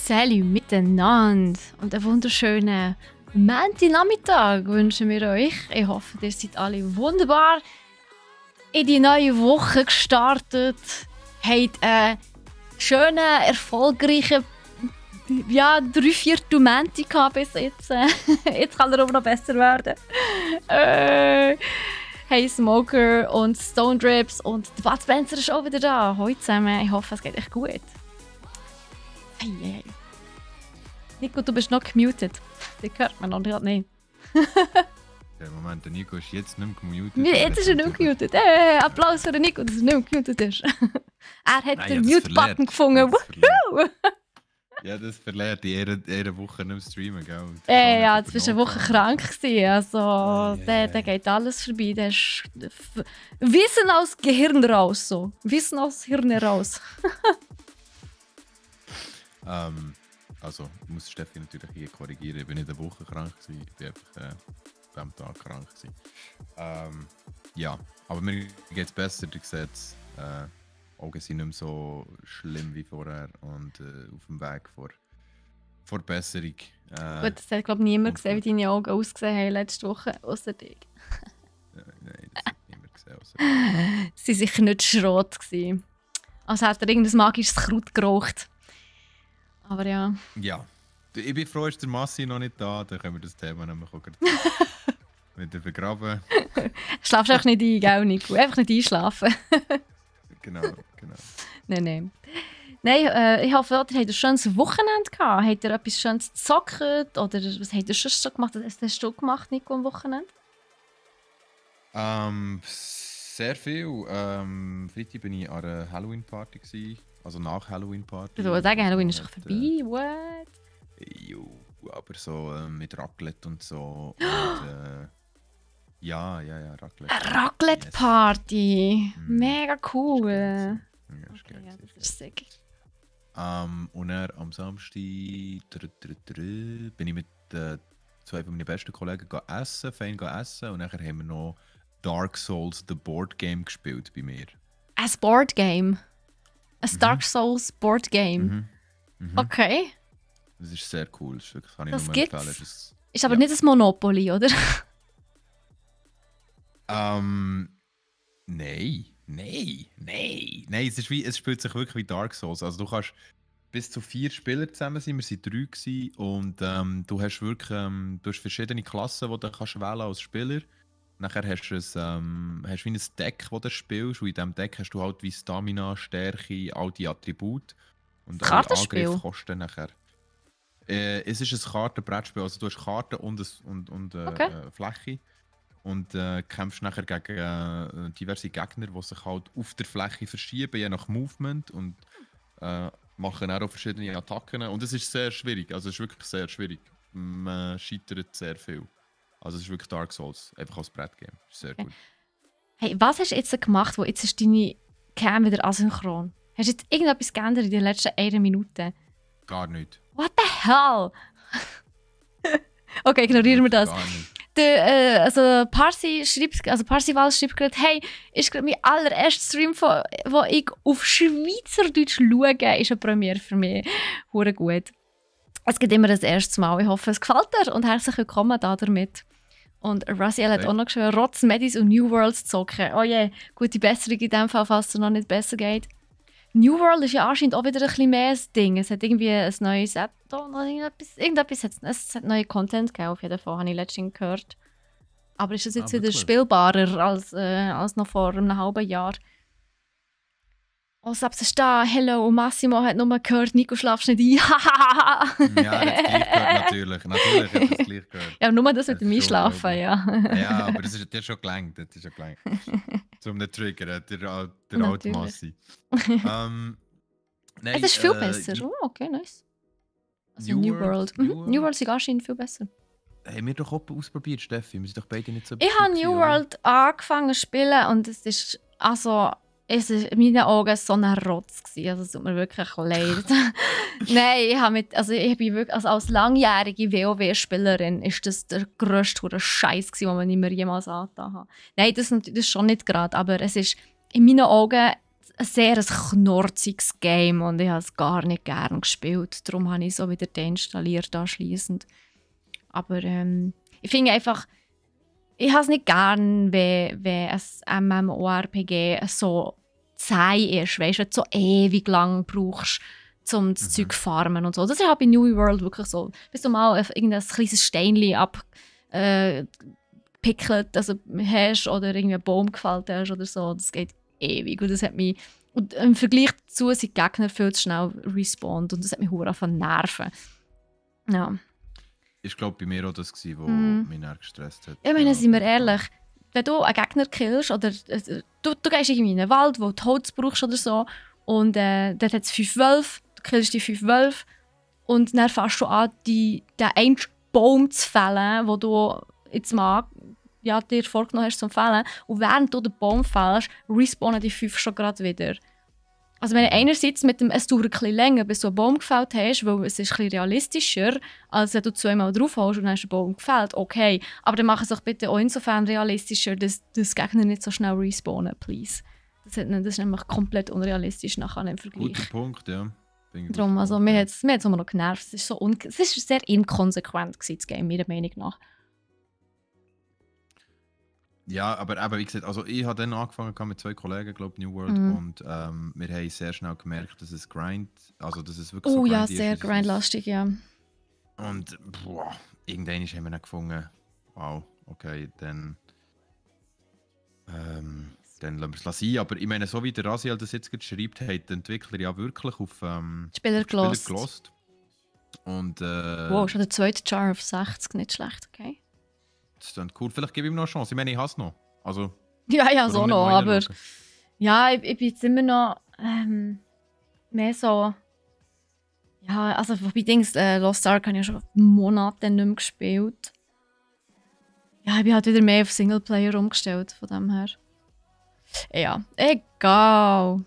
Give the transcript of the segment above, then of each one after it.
Salut miteinander und einen wunderschönen Montagnachmittag wünschen wir euch. Ich hoffe, ihr seid alle wunderbar in die neue Woche gestartet. Habt einen schönen, erfolgreichen 3/4 Montag gehabt bis jetzt. Jetzt kann er aber noch besser werden. Hey Smoker und Stone Drips und der Bud Spencer ist auch wieder da. Hallo zusammen, ich hoffe, es geht echt gut. Hey. Nico, du bist noch gemutet. Das hört man noch nicht. Der Moment, der Nico ist jetzt nicht mehr gemutet. Jetzt ist er nicht mehr gemutet. Applaus für den Nico, dass er nicht mehr gemutet ist. Er hat den Mute-Button gefunden. Woohoo! Ja, das verliert in einer Woche nicht mehr streamen, gell? Ja, jetzt warst du eine Woche krank gewesen. Also, der geht alles vorbei. Der ist Wissen aus Gehirn raus. So. Wissen aus Hirn raus. Also, ich muss Steffi natürlich hier korrigieren. Ich bin nicht eine Woche krank gewesen. Ich bin einfach am Tag krank gewesen. Ja, aber mir geht es besser. Ihr seht es. Augen sind nicht mehr so schlimm wie vorher und auf dem Weg vor Besserung. Gut, das hat glaube ich niemand gesehen, wie deine Augen ausgesehen haben letzte Woche, außer dich. Nein, das hat niemand gesehen, außer dich. Sie waren sicher nicht schrot gewesen. Als hätte er irgendein magisches Kraut geraucht. Aber ja. Ja, ich bin froh, ist der Massi noch nicht da, dann können wir das Thema nicht mehr wieder begraben. Schlafst einfach nicht ein, gell, Nico? Einfach nicht einschlafen. Genau. Nein. Nein, ich hoffe, ihr habt ein schönes Wochenende gehabt. Habt ihr etwas Schönes gezockt? Oder was habt ihr schon gemacht? Was hast du gemacht, Nico, am Wochenende? Sehr viel. Freitag war ich an einer Halloween-Party gewesen. Also nach Halloween-Party. Ich würde sagen, Halloween ist doch vorbei. What? Jo, aber so mit Raclette und so. Und, ja, Raclette. Eine Raclette-Party! Yes. Mega cool! Ja, das ist sick. Und dann am Samstag bin ich mit zwei von meinen besten Kollegen fein essen. Und nachher haben wir noch Dark Souls, The Board Game, gespielt bei mir. Ein Board Game? Ein Dark Souls Board Game? Okay. Das ist sehr cool. Das kann ich das nur gibt's. empfehlen. Ist aber nicht ein Monopoly, oder? Nein. Es spielt sich wirklich wie Dark Souls. Also du kannst bis zu 4 Spieler zusammen sein. Wir waren 3 gewesen, und du hast wirklich du hast verschiedene Klassen, die du kannst wählen als Spieler. Nachher hast du wie ein Deck, das du spielst. Und in diesem Deck hast du halt wie Stamina, Stärke, all die Attribute. Und alle Angriffskosten nachher. Es ist ein Kartenbrettspiel. Also du hast Karten und Fläche. Und kämpfst nachher gegen diverse Gegner, die sich halt auf der Fläche verschieben, je nach Movement. Und machen auch verschiedene Attacken. Und es ist sehr schwierig. Also es ist wirklich sehr schwierig. Man scheitert sehr viel. Also es ist wirklich Dark Souls. Einfach als Brettgame. Sehr gut. Hey, was hast du jetzt gemacht, wo jetzt ist deine Cam wieder asynchron? Hast du jetzt irgendetwas geändert in den letzten 1 Minute? Gar nicht. What the hell? Okay, ignorieren wir das. Gar nicht. Parsival schreibt gerade, hey, ist gerade mein allererster Stream, wo ich auf Schweizerdeutsch schaue, ist eine Premiere für mich. Hure gut. Es geht immer das erste Mal. Ich hoffe, es gefällt dir und herzlich willkommen da damit. Und Raziel hat auch noch geschrieben, Rotz, Medis und New Worlds zocken. Oh je, gute Besserung in dem Fall, falls es noch nicht besser geht. New World ist ja anscheinend auch wieder ein bisschen mehr ein Ding. Es hat irgendwie ein neues irgendetwas es hat neue Content gegeben, auf jeden Fall, habe ich letztens gehört. Aber ist das jetzt wieder spielbarer als noch vor einem halben Jahr? Oh, selbst ist da, Hello, und Massimo hat nur gehört, Nico, schlafst nicht ein. Ja, das gleich gehört natürlich. Natürlich hat das gleich gehört. Ja, nur das mit dem Einschlafen, ja. Ja, aber das ist schon gelangt. Zum den Trigger, der alte Massi. Es ist viel besser. Oh, okay, nice. Also New World. New World ist anscheinend viel besser. Haben wir doch auch ausprobiert, Steffi? Wir sind doch beide nicht so. Ich habe New World angefangen zu spielen und es ist in meinen Augen so ein Rotz gewesen. Also es tut mir wirklich leid. Nein, als langjährige WoW-Spielerin ist das der grösste Scheiß gewesen, den man nicht mehr jemals angetan hat. Nein, das schon nicht gerade, aber es ist in meinen Augen ein sehr knorziges Game und ich habe es gar nicht gerne gespielt. Darum habe ich es so wieder deinstalliert anschliessend. Aber ich finde einfach, ich habe es nicht gern, wenn ein MMORPG so zäh ist, weißt du, wenn du so ewig lang brauchst, um das Zeug zu farmen und so. Das ist halt bei New World wirklich so. Bis du mal irgendein kleines Steinchen abgepickelt hast oder irgendwie einen Baum gefällt hast oder so, das geht ewig. Und das hat mich, und im Vergleich dazu sind die Gegner viel zu schnell respawnt und das hat mich verdammt von Nerven. Ja. Ich glaube, bei mir auch das gewesen, was mich näher gestresst hat. Ich meine, sind wir ehrlich, wenn du einen Gegner killst oder du gehst irgendwie in einen Wald, wo du Holz brauchst oder so und dort hat es 5 Wölfe, du killst die 5 Wölfe und dann fängst du an, den einen Baum zu fällen, den du jetzt mal dir vorgenommen hast zum Fällen. Und während du den Baum fällst, respawnen die 5 schon gerade wieder. Also wenn einerseits mit dem, es dauert ein bisschen länger, bis du einen Baum gefällt hast, weil es ist ein bisschen realistischer, als wenn du 2-mal draufholst und dann hast du einen Baum gefällt, okay. Aber dann mach es doch bitte auch insofern realistischer, dass das Gegner nicht so schnell respawnen, please. Das ist nämlich komplett unrealistisch nachher im Vergleich. Guter Punkt, ja. Darum, also mir hat es immer noch genervt. Es ist sehr inkonsequent gewesen, das Game, meiner Meinung nach. Ja, aber eben, wie gesagt, also ich habe dann angefangen mit 2 Kollegen, glaube New World, und wir haben sehr schnell gemerkt, dass es dass es wirklich so grindy ist. Oh ja, ist, sehr grindlastig, ja. Und irgendwann haben wir dann gefunden, wow, okay, dann lassen wir es sein. Aber ich meine, so wie der Raziel das jetzt schreibt, hat der Entwickler ja wirklich auf Spieler gelost. Und wow, schon der zweite Jar auf 60, nicht schlecht, okay. Das ist dann cool. Vielleicht gebe ich ihm noch eine Chance. Ich meine, ich hasse es noch. Also, ja, so noch, aber ja, ich bin jetzt immer noch mehr so. Ja, also bei Dings, Lost Ark habe ich ja schon Monate nicht mehr gespielt. Ja, ich bin halt wieder mehr auf Singleplayer umgestellt, von dem her. Ja, egal.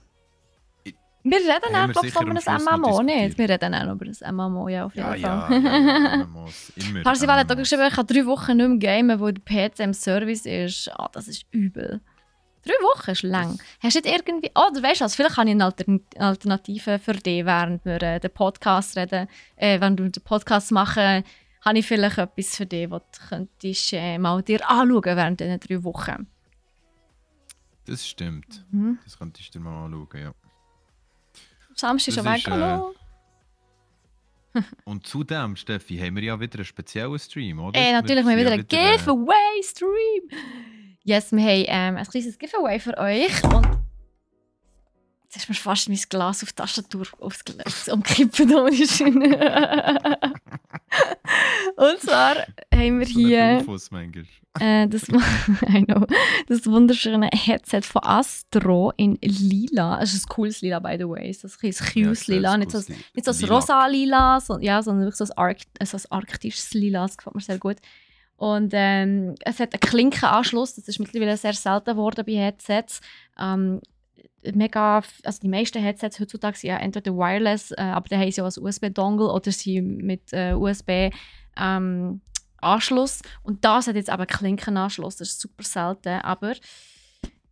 Wir reden auch, glaube ich, von einem MMO, nicht? Wir reden auch über ein MMO, ja, auf jeden Fall. Ja, MMOs, immer. Parsival hat auch geschrieben, ich kann 3 Wochen nicht mehr gamen, weil der PC im Service ist. Ah, das ist übel. 3 Wochen ist lang. Hast du nicht irgendwie... Oh, du weißt was, vielleicht habe ich eine Alternative für dich, während wir den Podcast reden. Wenn wir den Podcast machen, habe ich vielleicht etwas für dich, was du könntest, mal dir anschauen während diesen 3 Wochen. Das stimmt. Das könntest du dir mal anschauen, ja. Samstag ist schon weggegangen. Und zudem, Steffi, haben wir ja wieder einen speziellen Stream, oder? Natürlich, wir haben wieder einen Giveaway-Stream. Yes, wir haben ein kleines Giveaway für euch. Und jetzt ist mir fast mein Glas auf die Tastatur umkippen. Und zwar haben wir hier das wunderschöne Headset von Astro in lila. Es ist ein cooles Lila, by the way. Es ist ein cutes Lila, nicht so ein rosa Lila, sondern wirklich so ein arktisches Lila. Das gefällt mir sehr gut. Und es hat einen Klinkenanschluss. Das ist mittlerweile sehr selten geworden bei Headsets. Also die meisten Headsets heutzutage sind ja entweder wireless, aber dann haben sie auch einen USB-Dongle oder sie mit USB Anschluss. Und das hat jetzt eben einen Klinkenanschluss. Das ist super selten, aber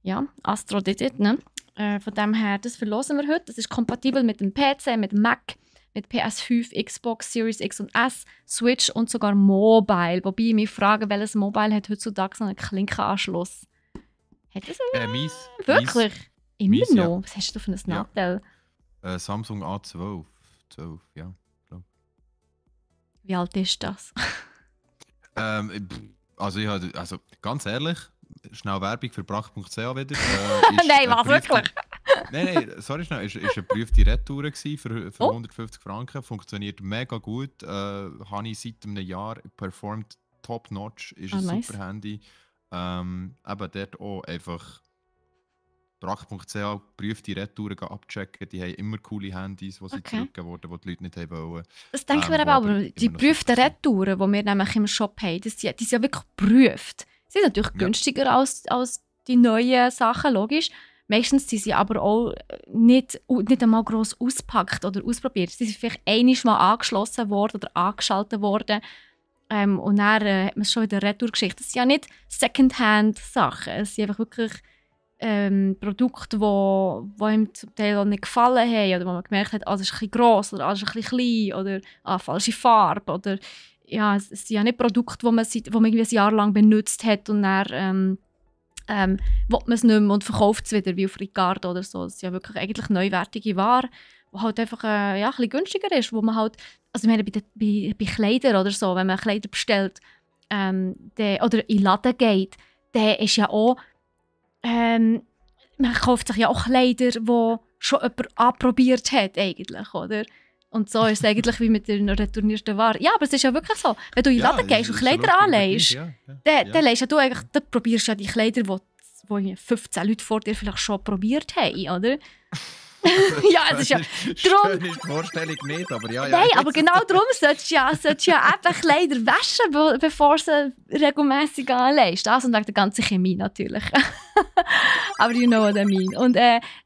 ja, Astro did it, ne? Von dem her, das verlosen wir heute. Das ist kompatibel mit dem PC, mit Mac, mit PS5, Xbox Series X und S, Switch und sogar Mobile. Wobei ich mich frage, welches Mobile hat heutzutage so einen Klinkenanschluss? Hat das wirklich? Immer noch? Ja. Was hast du für ein Nachteil? Samsung A12. 12, ja. Wie alt ist das? Also ganz ehrlich, schnell Werbung für brach.ch wieder. Nein, was wirklich? Nein, sorry schnell. Ist eine geprüfte Retour für 150 Franken. Funktioniert mega gut. Habe ich seit einem Jahr performt top-notch. Ist ein nice. Super Handy. Eben dort auch einfach brach.ch geprüfte Retouren abchecken. Die haben immer coole Handys, die sie zurückgegeben wurden, die Leute nicht wollen. Das denken wir aber die geprüften Retouren, die wir nämlich im Shop haben, die sind ja wirklich geprüft. Sie sind natürlich günstiger als die neuen Sachen, logisch. Meistens sind sie aber auch nicht einmal gross ausgepackt oder ausprobiert. Sie sind vielleicht einmal angeschlossen worden oder angeschaltet worden. Und dann hat man es schon in der Retour-Geschichte. Das sind ja nicht Secondhand-Sachen. Es sind einfach wirklich Produkte, die ihm zum Teil auch nicht gefallen haben oder wo man gemerkt hat, das ist ein bisschen gross oder das ist ein bisschen klein oder falsche Farbe oder ja, es sind ja nicht Produkte, die man irgendwie ein Jahr lang benutzt hat und dann will man es nicht mehr und verkauft es wieder, wie auf Ricardo oder so. Es ist ja wirklich eigentlich neuwertige Ware, die halt einfach ein bisschen günstiger ist, wo man halt, also ich meine, bei Kleidern oder so, wenn man Kleider bestellt oder in den Laden geht, der ist ja auch, man kauft sich ja auch Kleider, die schon jemand anprobiert hat eigentlich, oder? Und so ist es eigentlich wie mit der retournierten Ware. Ja, aber es ist ja wirklich so. Wenn du in den Laden gehst und Kleider anlegst, dann legst du eigentlich, dann probierst du ja die Kleider, die 15 Leute vor dir vielleicht schon probiert haben, oder? Ja, es ist ja... Drum, ist die Vorstellung nicht, aber ja. Nein, aber genau darum solltest du ja eben Kleider waschen, bevor du sie regelmässig anlegst. Das und wegen der ganzen Chemie natürlich. Aber you know what I mean. Und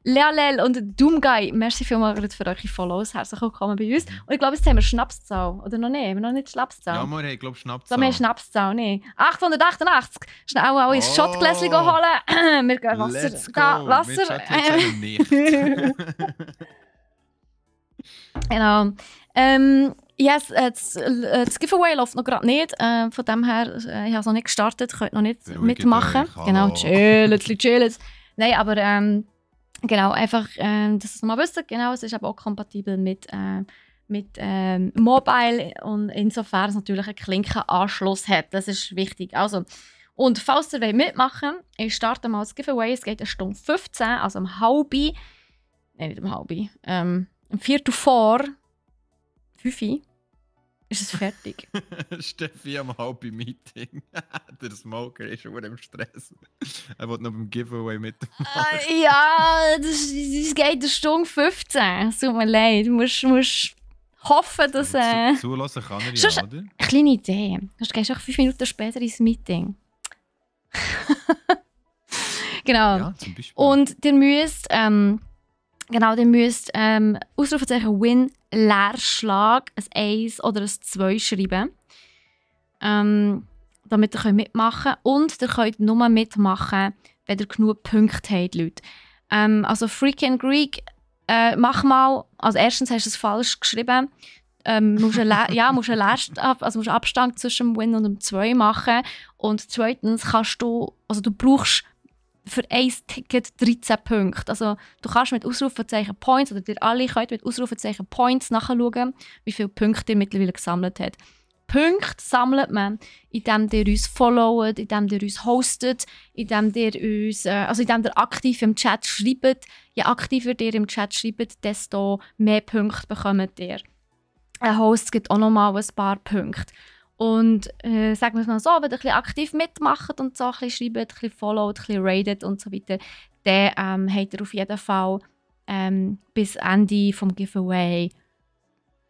Lealel und Doomguy, merci vielmals für eure Follows. Herzlich willkommen bei uns. Und ich glaube, jetzt haben wir Schnapszahl. Oder noch nicht? Haben wir noch nicht Schnapszahl? Ja, wir haben, glaube ich, Schnapszahl. So, wir haben Schnapszahl, nicht. 888. Schnell alle ins Schottgläschen holen. Wir gehen Wasser. Let's go. Da, Wasser. Nicht. Genau. Yes, das Giveaway läuft noch gerade nicht. Von dem her, ich habe es noch nicht gestartet, könnt noch nicht mitmachen. Genau, chillen. Nein, aber genau, einfach, dass ihr es nochmal wisst. Genau, es ist aber auch kompatibel mit Mobile und insofern es natürlich einen Klinkenanschluss hat. Das ist wichtig. Also, und falls ihr mitmachen wollt, ich starte mal das Giveaway. Es geht 1:15, also um halb. Nein, nicht um halb. Um 3:45. 5 ist es fertig. Steffi am halb im Meeting. Der Smoker ist schon im Stress. Er will noch beim Giveaway mitmachen. Ja, das geht 1:15. Es tut mir leid. Du musst hoffen, dass... Zulassen kann er ja, ja, oder? Eine kleine Idee. Du gehst auch 5 Minuten später ins Meeting. Genau. Ja, zum Beispiel. Und ihr müsst... Genau, ihr müsst Ausrufezeichen Win, Leerschlag, ein 1 oder ein 2 schreiben. Damit ihr mitmachen könnt. Und ihr könnt nur mitmachen, wenn ihr genug Punkte habt, Leute. Also Freaking Greek, mach mal. Also erstens hast du es falsch geschrieben. Musst einen Abstand zwischen dem Win und dem 2 machen. Und zweitens du brauchst für ein Ticket 13 Punkte. Also du kannst mit Ausrufezeichen Points, oder ihr alle könnt mit Ausrufezeichen Points nachschauen, wie viele Punkte ihr mittlerweile gesammelt habt. Punkte sammelt man, indem ihr uns followt, indem ihr uns hostet, indem ihr aktiv im Chat schreibt. Je aktiver ihr im Chat schreibt, desto mehr Punkte bekommt ihr. Ein Host gibt auch nochmal ein paar Punkte. Und sagen wir es mal so, wenn ihr ein bisschen aktiv mitmacht und so ein bisschen schreibt, ein bisschen followt, ein bisschen ratet und so weiter, dann habt ihr auf jeden Fall bis Ende des Giveaway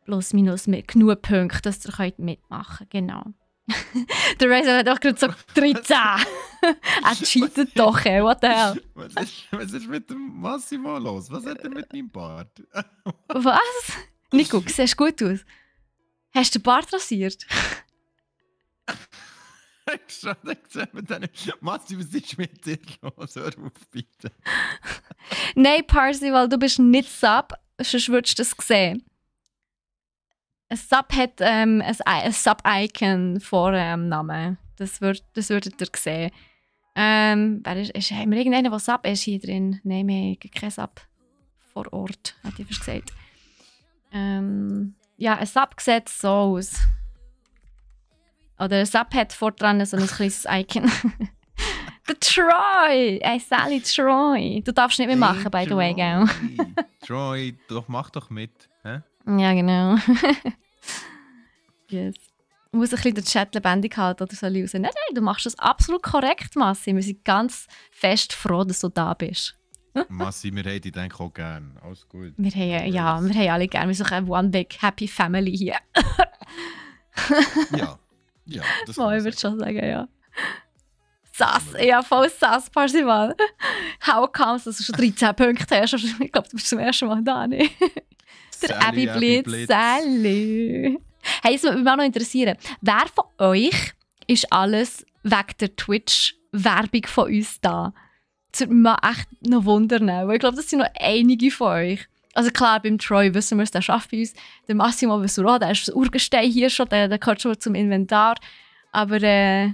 plus minus mit genug Punkte, dass ihr mitmachen könnt. Genau. Der Razer hat doch gerade so 13. Er cheatet doch, ey. What the hell? Was ist mit dem Massimo los? Was hat er mit meinem Bart? Was? Nico, siehst gut aus. Hast du den Bart rasiert? Massi, was ist mit dir los? Hör auf, bitte. Nein, Parzival, du bist nicht Sub, sonst würdest du das sehen. Ein Sub hat ein Sub-Icon vor dem Namen. Das würdet ihr sehen. Haben wir irgendeinen, der Sub ist hier drin? Nein, wir haben keinen Sub vor Ort, hat ich fast gesagt. Ja, ein Sub sieht so aus. Oder ein Sub hat vor dran so ein kleines Icon. Der Troy! Hey, Sally Troy! Du darfst nicht mehr machen, by the way, gell? Troy, mach doch mit. Hä? Ja, genau. Yes. Ich muss ein bisschen den Chat lebendig halten oder soll ich raus? Nein, du machst das absolut korrekt, Massi. Wir sind ganz fest froh, dass du da bist. Massi, wir haben dich denke auch gerne. Alles gut. Wir haben alle gerne. Wir sind eine one big happy family hier. Ja, das kann ich würde schon sagen, ja. Sass, ja, voll Sass, Parzival. How comes, dass du schon 13 Punkte hast? Ich glaube, du bist zum ersten Mal da, nicht? Der Abby Blitz, Sally. Hey, es würde mich auch noch interessieren, wer von euch ist alles wegen der Twitch-Werbung von uns da? Das würde mich echt noch wundern. Weil ich glaube, das sind noch einige von euch. Also klar, beim Troy wissen wir es, der arbeitet bei uns. Der Massimo Vesura, der ist das Urgestein hier schon, der gehört schon zum Inventar. Aber ich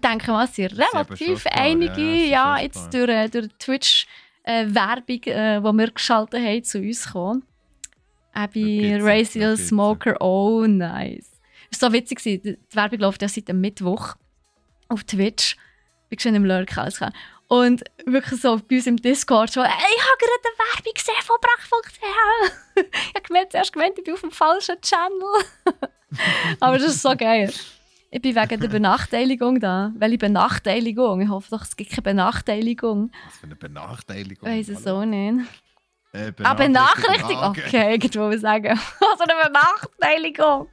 denke mal, es sind relativ einige, jetzt durch die Twitch-Werbung, die wir geschaltet haben, zu uns gekommen. Abby, Racial Smoker, oh nice. Es war so witzig, die Werbung läuft ja seit dem Mittwoch auf Twitch. Ich bin schon im Lurk, alles klar. Und wirklich so bei uns im Discord schon, ich habe gerade eine Werbung gesehen von Brach.ch. Ich habe gemeint, ich bin auf dem falschen Channel. Aber das ist so geil. Ich bin wegen der Benachteiligung da. Welche Benachteiligung? Ich hoffe doch, es gibt keine Benachteiligung. Was für eine Benachteiligung? Ich weiss es auch nicht. Benachrichtigung? Okay, irgendwo sagen. Also eine Benachteiligung.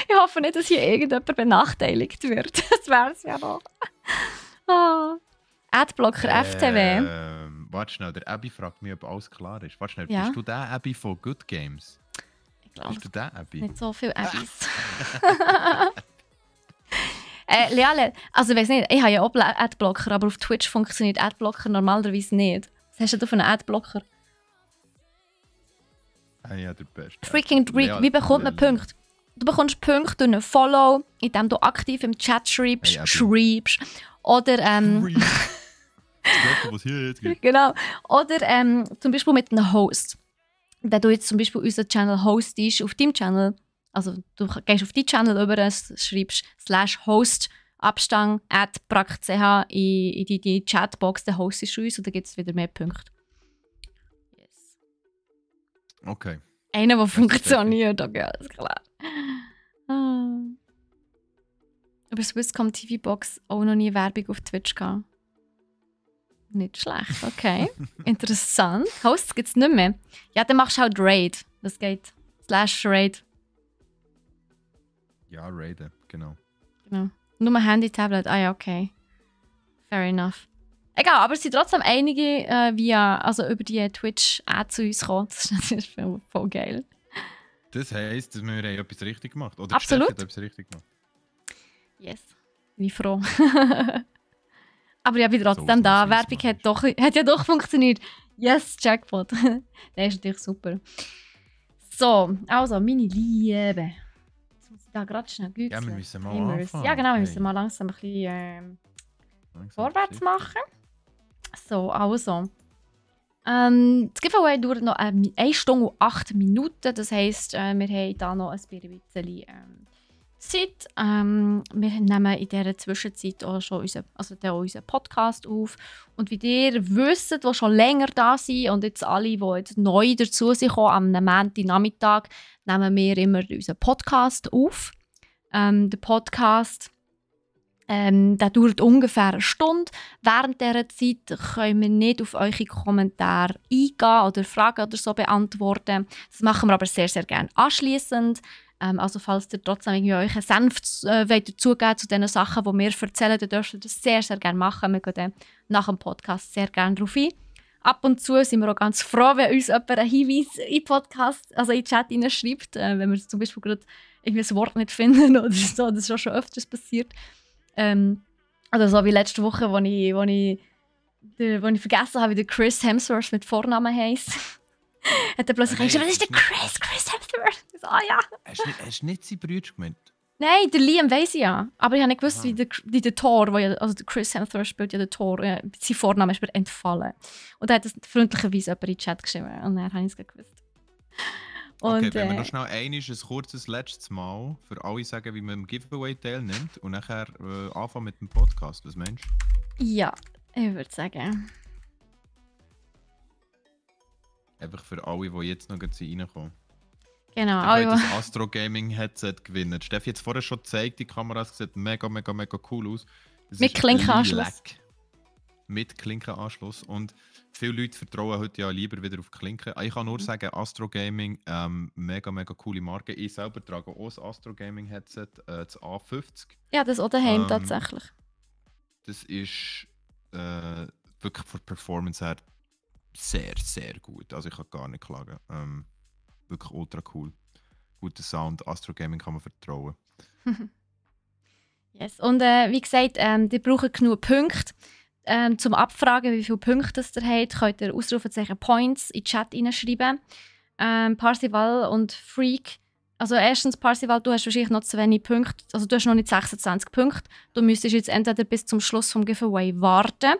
Ich hoffe nicht, dass hier irgendjemand benachteiligt wird. Das wäre es ja noch. Adblocker FTW. Warte schnell, der Abby fragt mich, ob alles klar ist. Warte schnell, Ja. bist du der Abby von Good Games? Ich glaube, Bist du der Abby? nicht so viele Abbys. Leale, also ich weiß nicht, ich habe ja auch Adblocker, aber auf Twitch funktioniert Adblocker normalerweise nicht. Was hast du für einen Adblocker? Ja, der Beste. Freaking Dreak, wie bekommt man Punkte? Du bekommst Punkte durch einen Follow, indem du aktiv im Chat schreibst. Oder was hier jetzt gibt. genau. Oder zum Beispiel mit einem Host. Wenn du jetzt zum Beispiel unseren Channel hostest, auf deinem Channel, also du gehst auf deinen Channel über, schreibst /host Abstand @brach.ch in die Chatbox, dann hostest du uns und dann gibt es wieder mehr Punkte. Yes. Okay. Einer, der funktioniert, okay, alles klar. Aber Swisscom TV-Box auch noch nie Werbung auf Twitch gehabt. Nicht schlecht, okay. Interessant. Hosts gibt es nicht mehr. Ja, dann machst du halt Raid. Das geht. /Raid. Ja, Raiden, genau. Nur Handy, Tablet. Ah ja, okay. Fair enough. Egal, aber es sind trotzdem einige über die Twitch-Ad zu uns gekommen. Das ist natürlich voll geil. Das heisst, dass wir haben etwas richtig gemacht. Oder Absolut. Steffi hat etwas richtig gemacht. Yes. Bin ich froh. Aber ja, bin trotzdem So, da. so Werbung hat ja doch funktioniert. Yes, Jackpot. Der ist natürlich super. So, also, meine Liebe. Jetzt muss ich da gerade schnell güten. Ja, wir müssen mal Timers. anfangen. Ja, genau, wir Hey. müssen mal langsam ein bisschen Langsam vorwärts sicher. machen. So, also. Das Giveaway dauert noch 1 Stunde und 8 Minuten. Das heisst, wir haben hier noch ein bisschen Zeit. Wir nehmen in dieser Zwischenzeit auch schon unseren Podcast auf. Und wie ihr wisst, die schon länger da sind und jetzt alle, die jetzt neu dazu sind, am Montagnachmittag, nehmen wir immer unseren Podcast auf. Der Podcast der dauert ungefähr 1 Stunde. Während dieser Zeit können wir nicht auf eure Kommentare eingehen oder Fragen oder so beantworten. Das machen wir aber sehr, sehr gerne anschliessend. Also falls ihr trotzdem irgendwie euren Senf dazugeben zu den Sachen, die wir erzählen, dann dürft ihr das sehr, sehr gerne machen. Wir gehen dann nach dem Podcast sehr gerne darauf ein. Ab und zu sind wir auch ganz froh, wenn uns jemand einen Hinweis in den Podcast, also in den Chat hineinschreibt, wenn wir zum Beispiel gerade irgendwie ein Wort nicht finden oder so. Das ist auch schon öfters passiert. Oder so wie letzte Woche, wo ich vergessen habe, wie der Chris Hemsworth mit Vornamen heisst. Hat er plötzlich gesagt, was ist der Chris Hemsworth? Ich so, ja. Hast du nicht seinen Bruder gemeint? Nein, der Liam weiss ich ja. Aber ich habe nicht gewusst, wie der Thor, also der Chris Hemsworth spielt ja den Thor, sein Vorname ist mir entfallen. Und er hat das freundlicherweise jemand in den Chat geschrieben. Und dann habe ich es gewusst. Und, Okay, wenn wir noch schnell ein kurzes letztes Mal für alle sagen, wie man im Giveaway teilnimmt und nachher anfangen mit dem Podcast. Was meinst du? Ja, ich würde sagen. Einfach für alle, die jetzt noch reinkommen. Genau. Dann könnt das Astro Gaming Headset gewinnen. Steffi hat es vorher schon gezeigt, die Kamera sieht mega cool aus. Es Mit ist Klinkenanschluss. Lilac. Mit Klinkenanschluss. Und viele Leute vertrauen heute ja lieber wieder auf Klinken. Ich kann nur sagen, Astro Gaming, mega coole Marke. Ich selber trage auch ein Astro Gaming Headset, das A50. Ja, das auch daheim tatsächlich. Das ist wirklich von der Performance her sehr, sehr gut. Also ich kann gar nicht klagen. Wirklich ultra cool. Guter Sound, Astro Gaming kann man vertrauen. Yes. Und wie gesagt, die brauchen genug Punkte. zum Abfragen, wie viele Punkte ihr habt, könnt ihr Ausrufezeichen Points in den Chat reinschreiben. Parzival und Freak. Also erstens, Parzival, du hast wahrscheinlich noch zu wenig Punkte. Also du hast noch nicht 26 Punkte. Du müsstest jetzt entweder bis zum Schluss vom Giveaway warten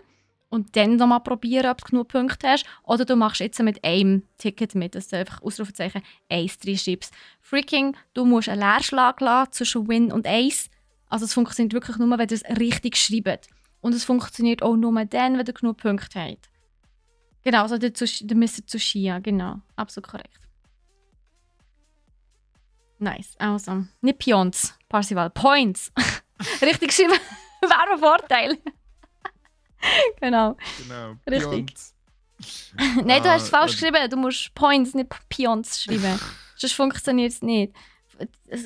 und dann nochmal probieren, ob du genug Punkte hast. Oder du machst jetzt mit einem Ticket mit, dass du einfach Ausrufezeichen 1 reinschreibst. Freaking, du musst einen Leerschlag lassen zwischen Win und 1. Also es funktioniert wirklich nur, wenn ihr es richtig schreibt. Und es funktioniert auch nur dann, wenn ihr genug Punkte habt. Genau, also der Mr. Tsushia, genau. Absolut korrekt. Nice, also. Nicht Pions, Parzival, Points. Richtig geschrieben, wäre ein Vorteil. Genau. Richtig. Nein, du hast es falsch geschrieben. Du musst Points, nicht Pions schreiben. Sonst funktioniert es nicht.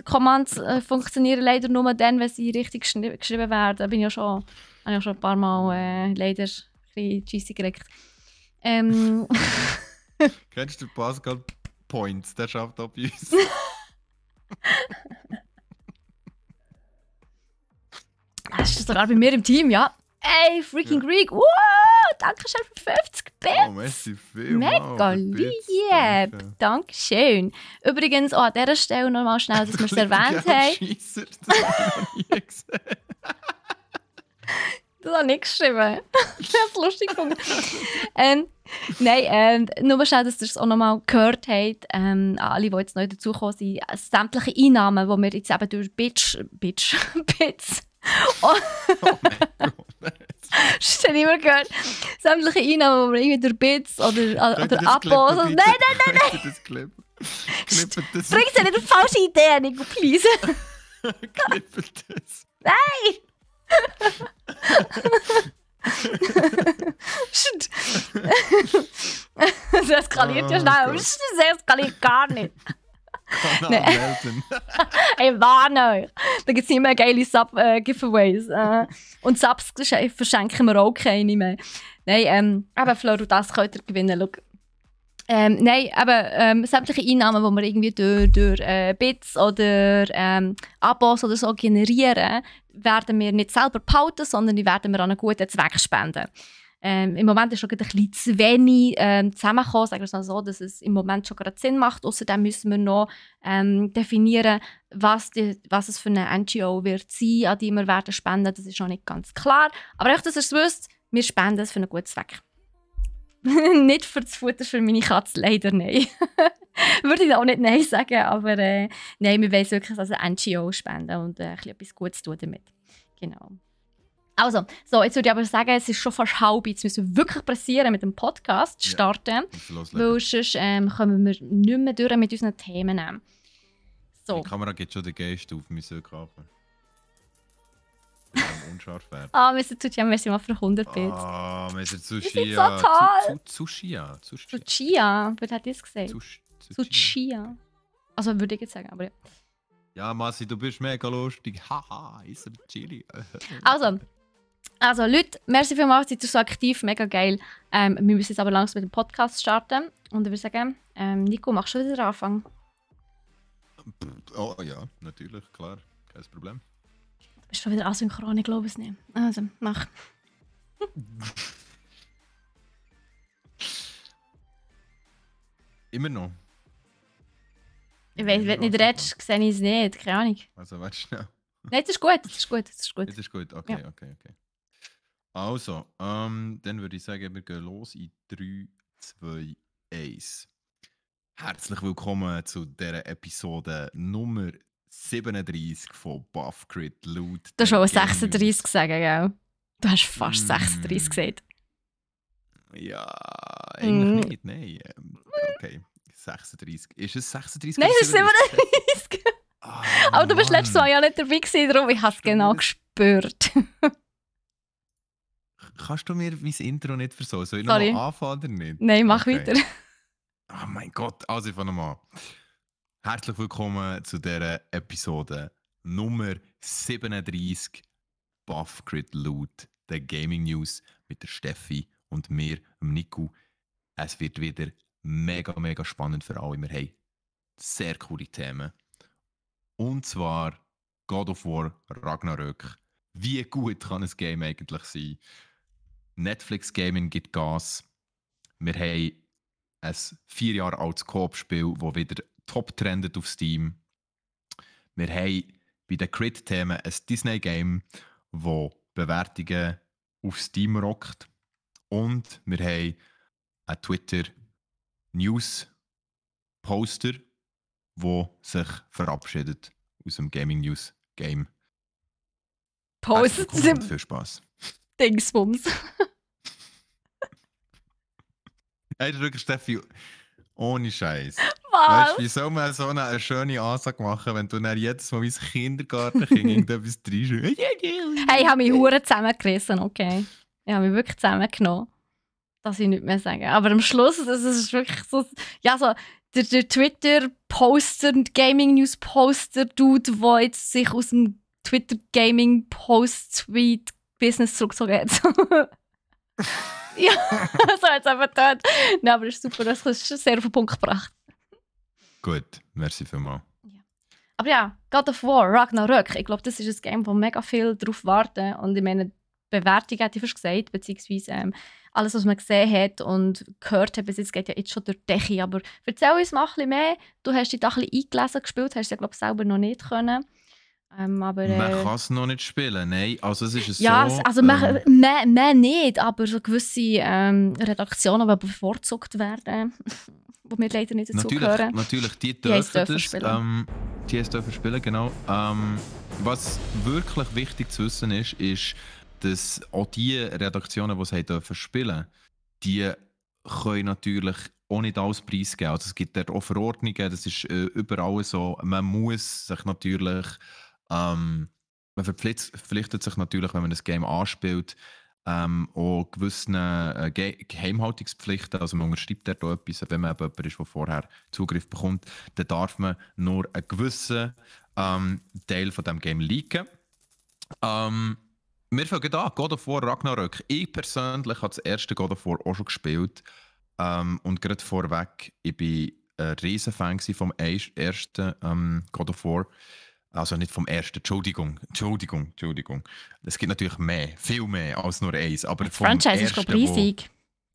Commands funktionieren leider nur dann, wenn sie richtig geschrieben werden. Da habe ich ja schon ein paar Mal leider ein bisschen cheesy gekriegt. Kennst du Pascal Points? Der schafft auch bei uns. Das ist sogar bei mir im Team, ja. Ey, freaking Greek. Wow, danke schön für 50 Bits. Oh, merci vielmals. Mega lieb. Dankeschön. Übrigens, auch an dieser Stelle nochmal schnell, dass wir es erwähnt haben. Scheisser, das habe ich noch nie gesehen. Das habe ich nicht geschrieben. Ich habe es lustig gefunden. Nein, nur schnell, dass ihr es auch nochmal gehört habt. Alle, die jetzt neu dazugekommen sind, sämtliche Einnahmen, die wir jetzt eben durch Bits. Oh mein Gott. Hast du nicht mehr gehört? Sämtliche Einnahmen, die wir irgendwie durch Bits oder Abos. Nein! Klippet das. Bringst du nicht auf falsche Ideen, Nico, please. Klippet das. Nein! Das eskaliert ja schnell. Das eskaliert gar nicht. Melden. Ich warne euch. Da gibt es immer geile Sub-Giveaways. Und Subs verschenken wir auch keine mehr. Nein, aber Flor, das könnt ihr gewinnen. Schau. Nein, aber sämtliche Einnahmen, die wir irgendwie durch Bits oder Abos oder so generieren, werden wir nicht selber behalten, sondern die werden wir an einen guten Zweck spenden. Im Moment ist schon ein bisschen zu wenig zusammengekommen, sagen wir es mal so, dass es im Moment schon gerade Sinn macht. Außerdem müssen wir noch definieren, was es für eine NGO wird sein, an die wir werden spenden. Das ist noch nicht ganz klar. Aber echt, dass ihr es wisst, wir spenden es für einen guten Zweck. Nicht für das Futter für meine Katze, leider nein. Würde ich auch nicht nein sagen, aber nein, wir wollen wirklich als eine NGO spenden und etwas Gutes tun damit. Genau. Also, so, jetzt würde ich aber sagen, es ist schon fast halb. Jetzt müssen wir wirklich pressieren mit dem Podcast starten, weil sonst kommen wir nicht mehr durch mit unseren Themen. So. Die Kamera geht schon den Geist auf, wir müssen kaufen. Unscharf werden. Mr. Tsuchiya, merci mal für 100 Bits. Mr. Tsuchiya. So toll. Tsuchiya. Tsuchiya, wer hat das gesagt? Tsuchiya. Also würde ich jetzt sagen, aber ja. Ja, Masi, du bist mega lustig. Haha, ist er Chili. Also Leute, merci vielmals, seid ihr so aktiv, mega geil. Wir müssen jetzt aber langsam mit dem Podcast starten. Und ich würde sagen, Nico, machst du wieder den Anfang? Oh ja, natürlich, klar. Kein Problem. Du bist schon wieder asynchron, ich glaube es nicht. Also, mach. Immer noch. Ich weiß, wenn du nicht redest, sehe ich es nicht. Keine Ahnung. Also, warte schnell. Nein, das ist gut, das ist gut, das ist gut. Das ist gut, okay, ja. Okay. Also, dann würde ich sagen, wir gehen los in 3, 2, 1. Herzlich willkommen zu dieser Episode Nummer 37 von Buffcrit Loot. Du hast schon 36 gesagt, gell? Du hast fast 36 gesagt. Ja, eigentlich nicht, nein. Okay, 36. Ist es 36? Nein, es ist 37. Aber du bist letztes Mal ja nicht dabei gewesen, darum ich habe es genau gespürt. Kannst du mir mein Intro nicht versauen? Soll ich noch mal anfangen oder nicht? Nein, mach weiter. Oh mein Gott, also ich fange nochmal. Herzlich willkommen zu dieser Episode Nummer 37 Buffcrit Loot, der Gaming News mit der Steffi und mir, dem Nico. Es wird wieder mega, mega spannend für alle. Wir haben sehr coole Themen. Und zwar God of War Ragnarök. Wie gut kann ein Game eigentlich sein? Netflix Gaming gibt Gas. Wir haben ein 4 Jahre altes Coop-Spiel, das wieder top trendet auf Steam. Wir haben bei den Crit-Themen ein Disney-Game, das Bewertungen auf Steam rockt. Und wir haben einen Twitter-News-Poster, der sich verabschiedet aus dem Gaming-News-Game. Post Viel Spaß. Dingsbums. Hey, das ist wirklich, Steffi, ohne Scheiß. Was? Weißt du, wie soll man so eine schöne Ansage machen, wenn du dann jedes Mal wie ein Kindergartenkind irgendetwas reinschreibst? Hey, ich habe mich hure zusammengerissen, okay. Ich habe mich wirklich zusammengenommen, dass ich nichts mehr sage. Aber am Schluss, das ist wirklich so, ja, so der Twitter-Poster, Gaming-News-Poster-Dude, der jetzt sich aus dem Twitter-Gaming-Post-Tweet-Business zurückgezogen hat. Ja, so hat es einfach getan. Nein, aber das ist super, das hast du sehr auf den Punkt gebracht. Gut, merci vielmals. Aber ja, God of War, Ragnarök, ich glaube, das ist ein Game, wo mega viel darauf warten. Und ich meine, die Bewertung hat ich fast gesagt, beziehungsweise alles, was man gesehen hat und gehört hat, bis jetzt geht ja jetzt schon durch die Decke. Aber erzähl uns mal ein bisschen mehr. Du hast dich da ein bisschen eingelesen gespielt, hast es ja, glaube ich, selber noch nicht können. Aber, man kann es noch nicht spielen, nein. Also es ist ja, so... also mehr nicht, aber so gewisse Redaktionen, die bevorzugt werden, wo wir leider nicht dazugehören. Natürlich, die dürfen das. Spielen. Die dürfen spielen, genau. Was wirklich wichtig zu wissen ist, dass auch die Redaktionen, die es dürfen spielen, die können natürlich auch nicht alles preisgeben. Also es gibt dort auch Verordnungen, das ist überall so. Man muss sich natürlich... man verpflichtet sich natürlich, wenn man das Game anspielt, auch gewissen Geheimhaltungspflichten. Also man unterschreibt dort auch etwas, wenn man eben jemand ist, der vorher Zugriff bekommt, dann darf man nur einen gewissen Teil von diesem Game leaken. Wir fangen an, God of War Ragnarök. Ich persönlich habe das erste God of War auch schon gespielt. Und gerade vorweg, ich war ein Riesenfan vom ersten God of War. Also nicht vom ersten, Entschuldigung. Es gibt natürlich mehr, viel mehr als nur eins. Aber das Franchise ist, glaube ich, riesig.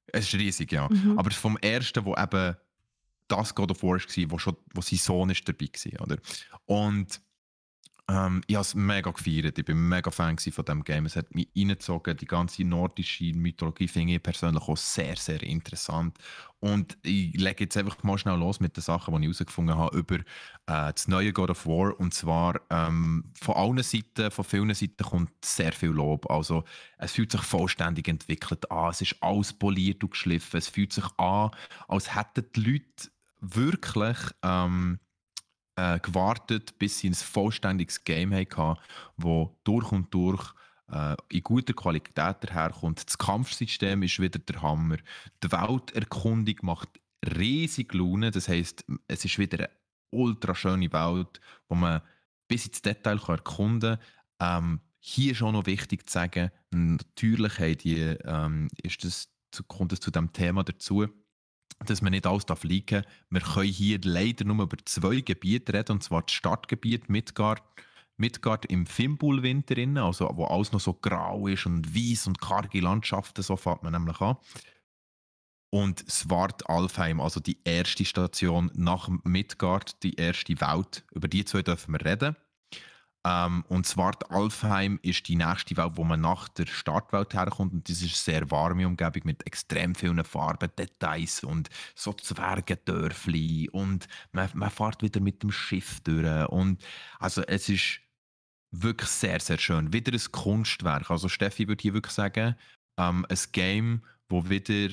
Es ist riesig, ja. Aber vom ersten, wo eben das God of War war, wo sein Sohn ist dabei war. Oder? Und ich habe es mega gefeiert. Ich war mega Fan von diesem Game. Es hat mich reingezogen. Die ganze nordische Mythologie finde ich persönlich auch sehr, sehr interessant. Und ich lege jetzt einfach mal schnell los mit den Sachen, die ich herausgefunden habe über das neue God of War. Und zwar von allen Seiten, von vielen Seiten kommt sehr viel Lob. Also es fühlt sich vollständig entwickelt an. Es ist alles poliert und geschliffen. Es fühlt sich an, als hätten die Leute wirklich... gewartet, bis sie ein vollständiges Game hatten, das durch und durch in guter Qualität daherkommt. Das Kampfsystem ist wieder der Hammer. Die Welterkundung macht riesig Laune. Das heisst, es ist wieder eine ultra schöne Welt, wo man bis ins Detail erkunden kann. Hier ist auch noch wichtig zu sagen, natürlich kommt es zu diesem Thema dazu, dass man nicht alles liegen darf. Wir können hier leider nur über 2 Gebiete reden, und zwar das Startgebiet Midgard im Fimbulwinter, also wo alles noch so grau ist und weiss und karge Landschaften, so fängt man nämlich an. Und Svartalfheim, also die erste Station nach Midgard, die erste Welt, über die 2 dürfen wir reden. Und Svartalfheim ist die nächste Welt, wo man nach der Startwelt herkommt. Und das ist eine sehr warme Umgebung mit extrem vielen Farben, Details und so Zwergendörfli. Und man fährt wieder mit dem Schiff durch. Und also es ist wirklich sehr, sehr schön. Wieder ein Kunstwerk. Also Steffi würde hier wirklich sagen, ein Game, wo wieder...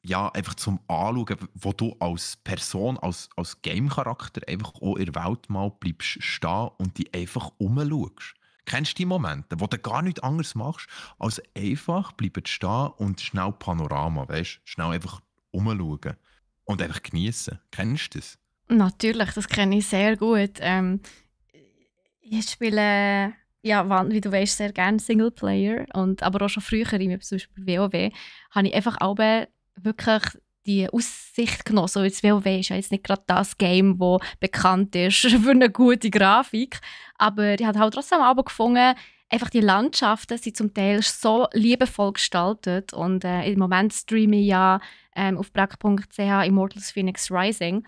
ja, einfach zum Anschauen, wo du als Person, als Game-Charakter einfach auch in der Welt mal bleibst stehen und die einfach umschaust. Kennst du die Momente, wo du gar nichts anderes machst, als einfach bleiben stehen und schnell Panorama, weißt? Schnell einfach umschauen und einfach genießen. Kennst du das? Natürlich, das kenne ich sehr gut. Ich spiele, ja, wie du weißt, sehr gerne Singleplayer, aber auch schon früher, zum Beispiel WoW, habe ich einfach auch wirklich die Aussicht genossen. Jetzt WoW ist ja jetzt nicht gerade das Game, das bekannt ist für eine gute Grafik. Aber ich habe halt trotzdem aber gefunden, einfach die Landschaften sind zum Teil so liebevoll gestaltet und im Moment streame ich ja auf brack.ch Immortals Phoenix Rising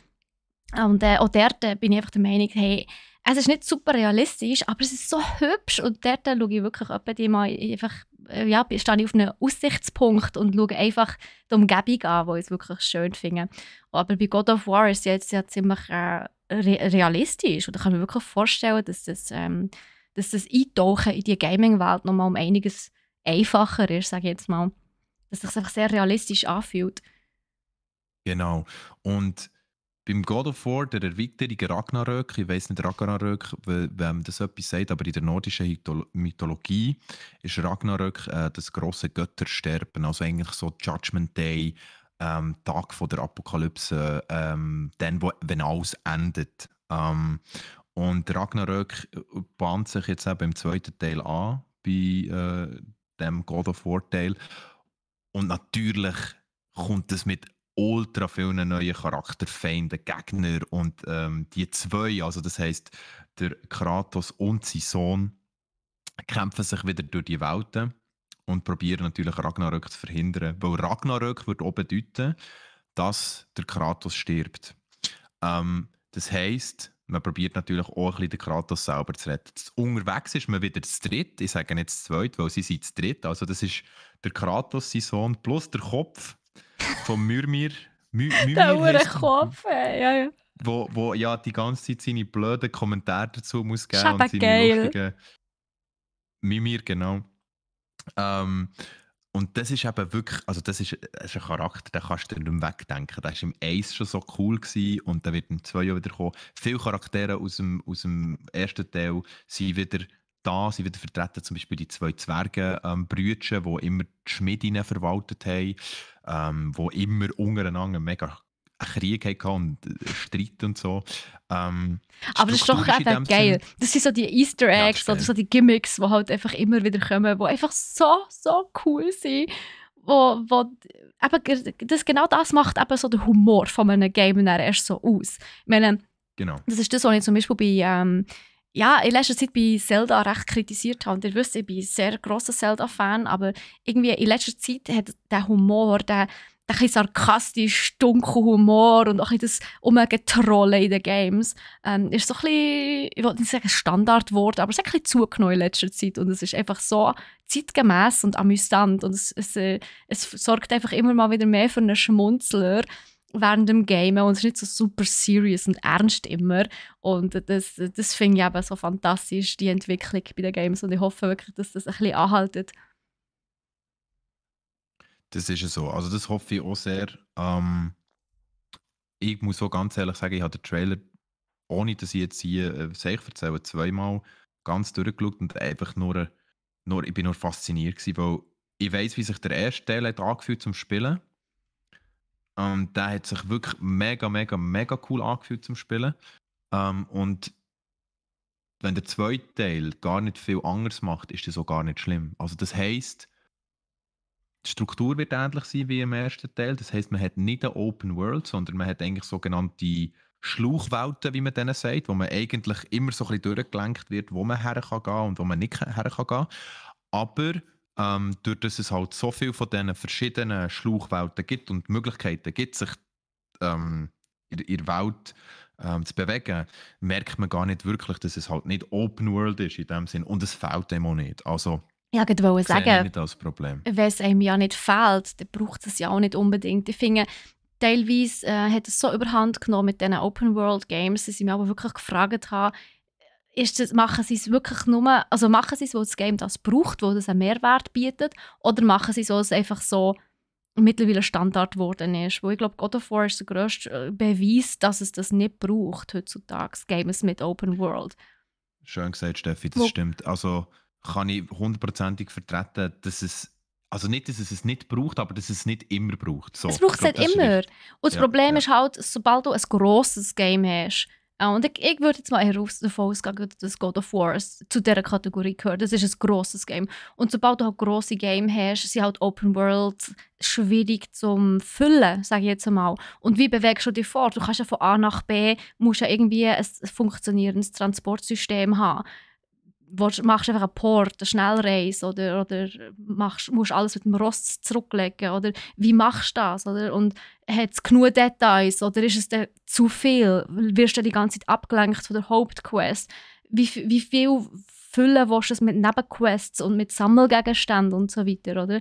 und auch dort bin ich einfach der Meinung, hey, es ist nicht super realistisch, aber es ist so hübsch und dort schaue ich wirklich die mal einfach, stehe ich auf einem Aussichtspunkt und schaue einfach die Umgebung an, die ich wirklich schön finde. Aber bei God of War ist es jetzt ja ziemlich realistisch und ich kann mir wirklich vorstellen, dass das Eintauchen in die Gaming-Welt nochmal um einiges einfacher ist, sage ich jetzt mal. Dass es sich einfach sehr realistisch anfühlt. Genau. Und beim God of War, der Erweiterung Ragnarök, ich weiss nicht Ragnarök, wem das etwas sagt, aber in der nordischen Mythologie ist Ragnarök das grosse Göttersterben, also eigentlich so Judgment Day, Tag von der Apokalypse, dann, wenn alles endet. Und Ragnarök bahnt sich jetzt eben im zweiten Teil an, bei dem God of War Teil. Und natürlich kommt es mit ultra vielen neuen Charakterfeinden, Gegner und die zwei, also das heisst, der Kratos und sein Sohn kämpfen sich wieder durch die Welten und probieren natürlich Ragnarök zu verhindern, weil Ragnarök würde auch bedeuten, dass der Kratos stirbt. Das heisst, man probiert natürlich auch ein bisschen den Kratos selber zu retten. Unterwegs ist man wieder zu dritt, ich sage nicht zu zweit, weil sie sind zu dritt, also das ist der Kratos, sein Sohn, plus der Kopf vom Myrmir. Der Kopf, ja. Wo ja die ganze Zeit seine blöden Kommentare dazu muss geben Schade, und seine geil. lustigen Mimir, genau. Und das ist eben wirklich, also das ist ein Charakter, den kannst du dir nicht mehr wegdenken. Der war im 1 schon so cool gewesen, und der wird im 2 auch wieder kommen. Viele Charaktere aus dem ersten Teil sind wieder da, sind wieder vertreten. Zum Beispiel die zwei Zwerge, Brüder, die immer die Schmiedinnen verwaltet haben, die immer untereinander mega einen Krieg hatten und Streit und so. Aber das ist doch eben geil. Das sind so die Easter Eggs oder so die Gimmicks, die halt einfach immer wieder kommen, die einfach so cool sind. Wo eben, genau das macht eben so der Humor von einem Game erst so aus. Ich meine, genau. Das ist das, was ich zum Beispiel bei in letzter Zeit bei Zelda recht kritisiert habe. Und ihr wisst, ich bin ein sehr grosser Zelda-Fan, aber irgendwie in letzter Zeit hat der Humor, der ein bisschen sarkastisch, dunkler Humor und auch ein bisschen das Umgetrollen in den Games ist so ein bisschen, ich will nicht sagen Standard geworden, aber es hat ein bisschen zugenommen in letzter Zeit und es ist einfach so zeitgemäß und amüsant und es sorgt einfach immer mal wieder mehr für einen Schmunzler während dem Game und es ist nicht so super serious und ernst immer und das finde ich eben so fantastisch, die Entwicklung bei den Games und ich hoffe wirklich, dass das ein bisschen anhaltet. Das ist so. Also das hoffe ich auch sehr. Ich muss so ganz ehrlich sagen, ich habe den Trailer, ohne dass ich jetzt hier ich erzähle, zweimal ganz durchgeschaut und einfach ich bin nur fasziniert gewesen, weil ich weiss, wie sich der erste Teil hat angefühlt zum Spielen. Der hat sich wirklich mega, mega, mega cool angefühlt zum Spielen. Und wenn der zweite Teil gar nicht viel anders macht, ist das auch gar nicht schlimm. Also das heisst, die Struktur wird ähnlich sein wie im ersten Teil. Das heisst, man hat nicht eine Open World, sondern man hat eigentlich sogenannte Schlauchwelten, wie man denen sagt, wo man eigentlich immer so ein bisschen durchgelenkt wird, wo man her kann gehen und wo man nicht her kann gehen. Aber durch dass es halt so viele von diesen verschiedenen Schlauchwelten gibt und Möglichkeiten gibt, sich in der Welt zu bewegen, merkt man gar nicht wirklich, dass es halt nicht Open World ist in dem Sinn. Und es fehlt dem auch nicht. Also, ja, ich wollte sagen, nicht als Problem. Wenn es einem ja nicht fehlt, dann braucht es ja auch nicht unbedingt. Ich finde, teilweise hat es so überhand genommen mit diesen Open-World-Games, dass ich mich aber wirklich gefragt habe, machen sie es wirklich nur, also machen sie es, weil das Game das braucht, wo das einen Mehrwert bietet, oder machen sie es, weil es einfach so mittlerweile Standard geworden ist? Wo ich glaube, God of War ist der grösste Beweis, dass es das nicht braucht heutzutage, Games mit Open World. Schön gesagt, Steffi, das stimmt. Also kann ich hundertprozentig vertreten, dass es, also nicht, dass es nicht braucht, aber dass es nicht immer braucht. So, es braucht es nicht immer. Und das Problem ist halt, sobald du ein grosses Game hast, und ich würde jetzt mal davon ausgehen, dass God of War zu dieser Kategorie gehört. Das ist ein grosses Game. Und sobald du halt grosse Games hast, sind halt Open World schwierig zum Füllen, sage ich jetzt einmal. Und wie bewegst du dich vor? Du kannst ja von A nach B, musst ja irgendwie ein funktionierendes Transportsystem haben. machst einfach einen Port, eine Schnellreise oder musst alles mit dem Rost zurücklegen oder wie machst du das? Oder? Und hat es genug Details oder ist es dann zu viel? Wirst du die ganze Zeit abgelenkt von der Hauptquest? Wie viel Fülle willst du es mit Nebenquests und mit Sammelgegenständen und so weiter, oder?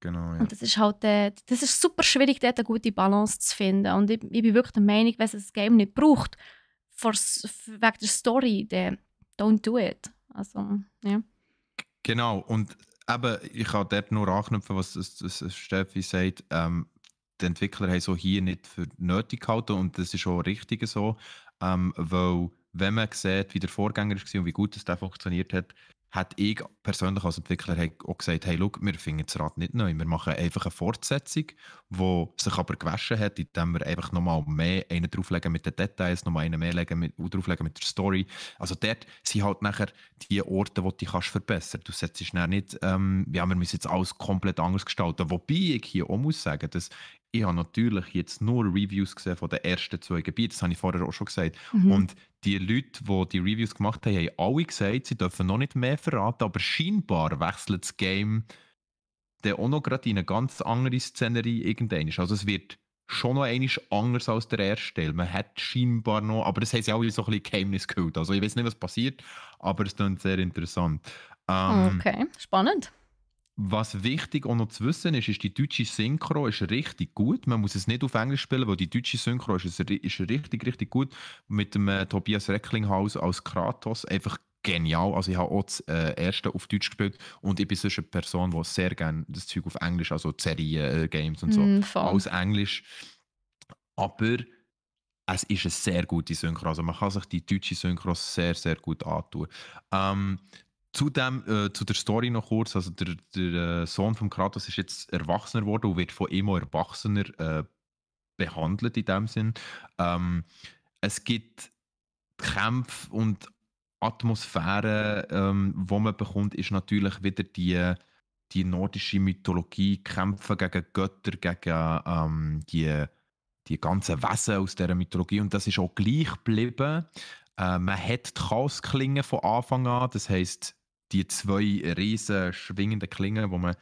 Genau, ja. Und das ist halt das ist super schwierig, dort eine gute Balance zu finden. Und ich bin wirklich der Meinung, wenn es das Game nicht braucht, wegen der Story, dann don't do it. Also, ja. Genau, und eben, ich kann dort nur anknüpfen, was Steffi sagt. Die Entwickler haben so hier nicht für nötig gehalten und das ist auch richtig so, weil wenn man sieht, wie der Vorgänger war und wie gut das funktioniert hat, hat ich persönlich als Entwickler auch gesagt, hey, schau, wir finden das Rad nicht neu, wir machen einfach eine Fortsetzung, die sich aber gewaschen hat, indem wir einfach nochmal mehr einen drauflegen mit den Details, nochmal einen mehr drauflegen mit der Story. Also dort sind halt nachher die Orte, wo du dich verbessern kannst. Du setzt dann nicht, ja, wir müssen jetzt alles komplett anders gestalten. Wobei ich hier auch muss sagen, dass ich habe natürlich jetzt nur Reviews gesehen von den ersten 2 Gebieten, das habe ich vorher auch schon gesagt. Und die Leute, die die Reviews gemacht haben, haben alle gesagt, sie dürfen noch nicht mehr verraten, aber scheinbar wechselt das Game dann auch noch gerade in eine ganz andere Szenerie irgendwann. Also es wird schon noch einmal anders als der erste Teil. Man hat scheinbar noch, aber das haben sie alle so ein bisschen Geheimnis gehüllt. Also ich weiß nicht, was passiert, aber es klingt sehr interessant. Okay, spannend. Was wichtig auch noch zu wissen ist die deutsche Synchro ist richtig gut. Man muss es nicht auf Englisch spielen, weil die deutsche Synchro ist richtig, richtig gut. Mit dem Tobias Recklinghaus als Kratos einfach genial. Also ich habe auch das erste auf Deutsch gespielt und ich bin sonst eine Person, die sehr gerne das Zeug auf Englisch, also die Serien, Games und so, Voll. alles Englisch. Aber es ist eine sehr gute Synchro. Also man kann sich die deutsche Synchro sehr, sehr gut antun. Zu der Story noch kurz, also der Sohn von Kratos ist jetzt erwachsener geworden und wird von ihm auch erwachsener behandelt in dem Sinn. Es gibt Kämpfe und Atmosphäre, wo man bekommt, ist natürlich wieder die nordische Mythologie, Kämpfe gegen Götter, gegen die ganzen Wesen aus dieser Mythologie und das ist auch gleich geblieben. Man hat die Chaosklingen von Anfang an, das heisst, die 2 riesen schwingenden Klingen, die man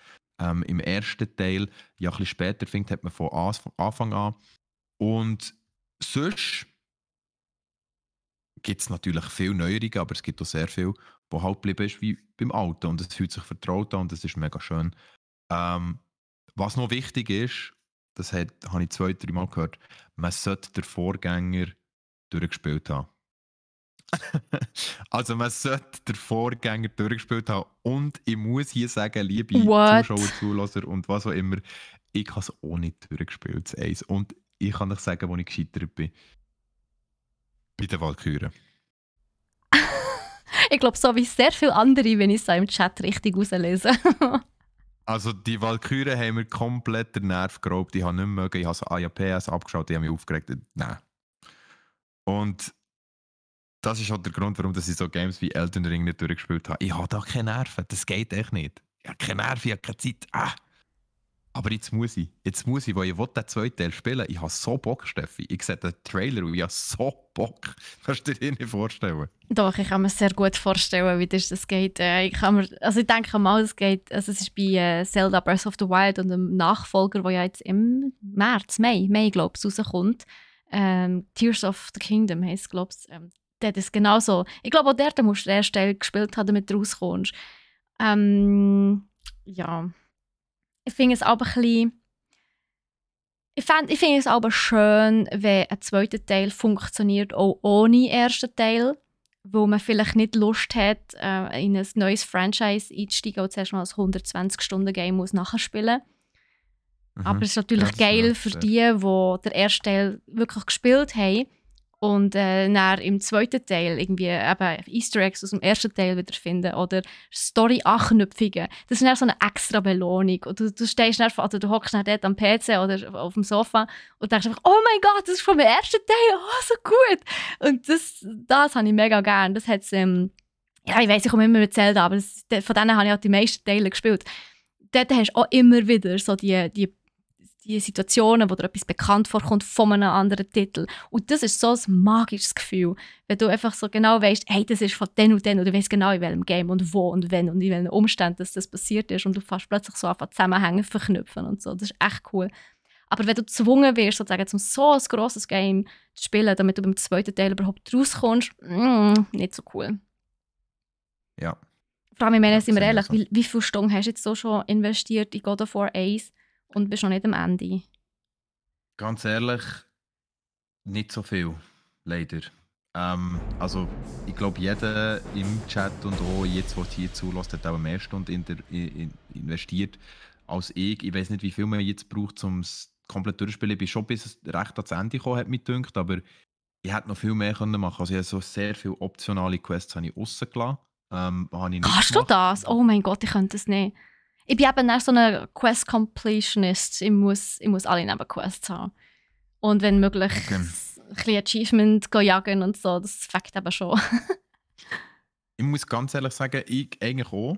im ersten Teil ja ein bisschen später findet, hat man von Anfang an. Und sonst gibt es natürlich viel Neuerungen, aber es gibt auch sehr viel, wo halt geblieben ist wie beim Alten. Und es fühlt sich vertraut an und das ist mega schön. Was noch wichtig ist, das habe ich 2-3 Mal gehört, man sollte den Vorgänger durchgespielt haben. Also man sollte den Vorgänger durchgespielt haben und ich muss hier sagen, liebe Zuschauer, Zuhörer und was auch immer, ich habe es auch nicht durchgespielt, das Eis. Und ich kann euch sagen, wo ich gescheitert bin. Bei den Walküren. Ich glaube, so wie sehr viele andere, wenn ich es im Chat richtig rauslese. Also die Walküren haben mir komplett den Nerv geraubt. Ich habe nicht mehr mögen. Ich habe so PS abgeschaut, die haben mich aufgeregt. Nein. Und das ist halt der Grund, warum ich so Games wie Elden Ring nicht durchgespielt habe. Ich habe da keine Nerven. Das geht echt nicht. Ich habe keine Nerven, ich habe keine Zeit. Aber jetzt muss ich. Weil ich den 2. Teil spielen. Ich habe so Bock, Steffi. Ich sehe den Trailer und ich habe so Bock. Kannst du dir nicht vorstellen? Doch, ich kann mir sehr gut vorstellen, wie das geht. Ich denke mal, es geht. Also es ist bei Zelda Breath of the Wild und dem Nachfolger, der ja jetzt im Mai, glaube ich, rauskommt. Tears of the Kingdom heisst es, glaube ich. Das ist genauso. Ich glaube, auch der musst du den ersten Teil gespielt haben, damit du rauskommst. Ja. Ich finde es aber ein bisschen. Ich finde es aber schön, wenn ein 2. Teil funktioniert, auch ohne ersten Teil. Wo man vielleicht nicht Lust hat, in ein neues Franchise einzusteigen und zuerst mal ein 120-Stunden-Game nachspielen muss. Aber es ist natürlich geil für die den ersten Teil wirklich gespielt haben und dann im 2. Teil irgendwie eben Easter Eggs aus dem ersten Teil wiederfinden oder Story-Anknüpfungen. Das ist dann so eine extra Belohnung. Und du stehst dann, oder du hockst dann dort am PC oder auf dem Sofa und denkst einfach, oh mein Gott, das ist vom ersten Teil, oh, so gut. Und das habe ich mega gern. Das hat's, ja, ich weiss, ich komme immer mit Zelda, aber von denen habe ich auch die meisten Teile gespielt. Dort hast du auch immer wieder so die die Situationen, wo dir etwas bekannt vorkommt von einem anderen Titel. Und das ist so ein magisches Gefühl, wenn du einfach so genau weißt, hey, das ist von den und den, und du weißt genau, in welchem Game und wo und wenn und in welchen Umständen das passiert ist und du fährst plötzlich so einfach Zusammenhänge verknüpfen und so. Das ist echt cool. Aber wenn du gezwungen wirst, sozusagen, um so ein grosses Game zu spielen, damit du beim zweiten Teil überhaupt rauskommst, nicht so cool. Ja. Vor allem, ich meine, sind wir sehe ich ehrlich, so. wie viele Stunden hast du jetzt so schon investiert in God of War 1 und bist noch nicht am Ende? Ganz ehrlich, nicht so viel, leider. Also, ich glaube, jeder im Chat und auch jetzt, der hier zulässt, hat auch mehr Stunden investiert als ich. Ich weiß nicht, wie viel man jetzt braucht, um es komplett durchzuspielen. Ich bin schon bis es recht ans Ende gekommen, hat mich gedünkt, aber ich hätte noch viel mehr können machen. Also, ich habe so sehr viele optionale Quests habe ich rausgelassen. Habe ich nicht Kannst du gemacht. das? Oh mein Gott, ich könnte es nicht. Ich bin eben auch so ein Quest-Completionist. Ich muss alle Nebenquests haben. Und wenn möglich, Okay. ein bisschen Achievement jagen und so, das fängt eben schon. Ich muss ganz ehrlich sagen, ich eigentlich auch.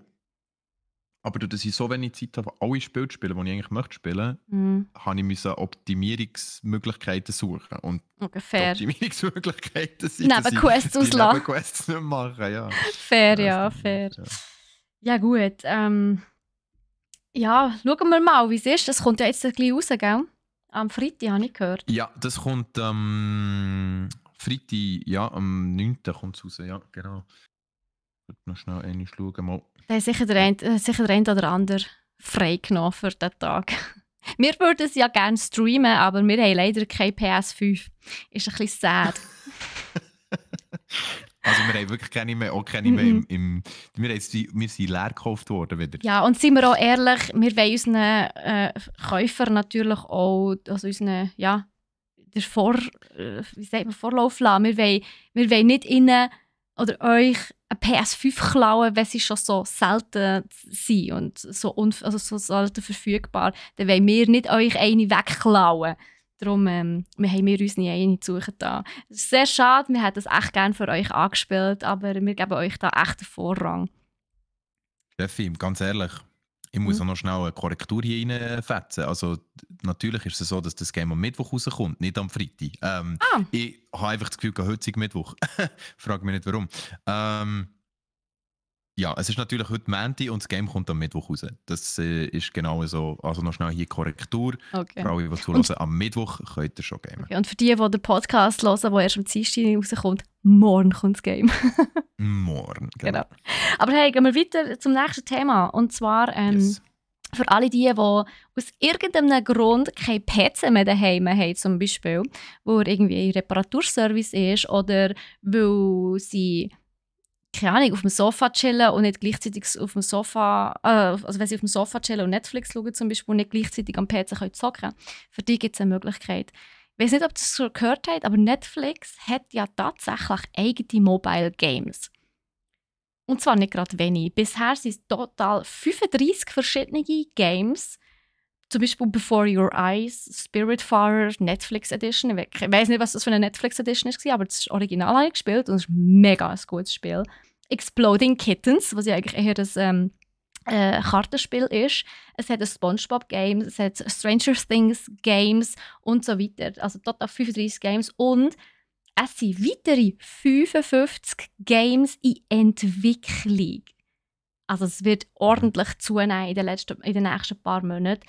Aber dass ich so wenig Zeit habe, alle Spiele zu spielen, die ich eigentlich möchte spielen, habe ich Optimierungsmöglichkeiten suchen. Und Okay, die fair. Optimierungsmöglichkeiten sind, Nebenquests die auslassen. Nebenquests nicht machen. Ja. Fair, Ja, ja, das ist fair. ja. Ja gut, ja, schauen wir mal, wie es ist. Es kommt ja jetzt ein bisschen raus, gell? Am Freitag, habe ich gehört. Ja, das kommt Freitag, ja, am 9. kommt es raus, ja, genau. Ich will noch schnell einmal schauen. Mal. Da hat sicher der eine oder andere freigenommen für den Tag. Wir würden es ja gerne streamen, aber wir haben leider keine PS5. Ist ein bisschen sad. Also wir haben wirklich keine mehr, auch keine mehr wir sind leer gekauft worden wieder. Ja, und sind wir auch ehrlich, wir wollen unseren Käufern natürlich auch, also unseren, ja, den Vorlauf lassen. Wir wollen nicht ihnen oder euch eine PS5 klauen, wenn sie schon so selten sind und so selten verfügbar. Dann wollen wir nicht euch eine wegklauen. Darum haben wir uns nie eine suchen da. Das ist sehr schade, wir hätten das echt gerne für euch angespielt, aber wir geben euch da echt den Vorrang. Steffi, ganz ehrlich, ich muss auch noch schnell eine Korrektur hier reinfetzen. Also natürlich ist es so, dass das Game am Mittwoch rauskommt, nicht am Freitag. Ich habe einfach das Gefühl, heute ist Mittwoch. Frag mich nicht warum. Ja, es ist natürlich heute Montag und das Game kommt am Mittwoch raus. Das ist genau so. Also noch schnell hier Korrektur. Okay. Für alle, die zuhören, am Mittwoch könnt ihr schon gamen. Okay. Und für die den Podcast hören, der erst am Dienstag rauskommt, morgen kommt das Game. Morgen, Genau. Aber hey, gehen wir weiter zum nächsten Thema. Und zwar Yes. für alle die aus irgendeinem Grund kein PC mehr daheim haben, zum Beispiel, wo irgendwie ein Reparaturservice ist oder weil sie keine Ahnung, auf dem Sofa chillen und nicht gleichzeitig auf dem Sofa, also wenn sie auf dem Sofa chillen und Netflix schauen zum Beispiel und nicht gleichzeitig am PC können zocken, für die gibt es eine Möglichkeit. Ich weiß nicht, ob ihr das schon gehört habt, aber Netflix hat ja tatsächlich eigene Mobile Games. Und zwar nicht gerade wenig. Bisher sind es total 35 verschiedene Games. Zum Beispiel Before Your Eyes, Spiritfarer, Netflix Edition. Ich weiß nicht, was das für eine Netflix Edition war, aber das Original habe ich gespielt und es ist mega ein gutes Spiel. Exploding Kittens, was ja eigentlich eher das Kartenspiel ist. Es hat ein SpongeBob-Game, es hat Stranger Things Games und so weiter. Also total 35 Games und es sind weitere 55 Games in Entwicklung. Also es wird ordentlich zunehmen in den nächsten paar Monaten.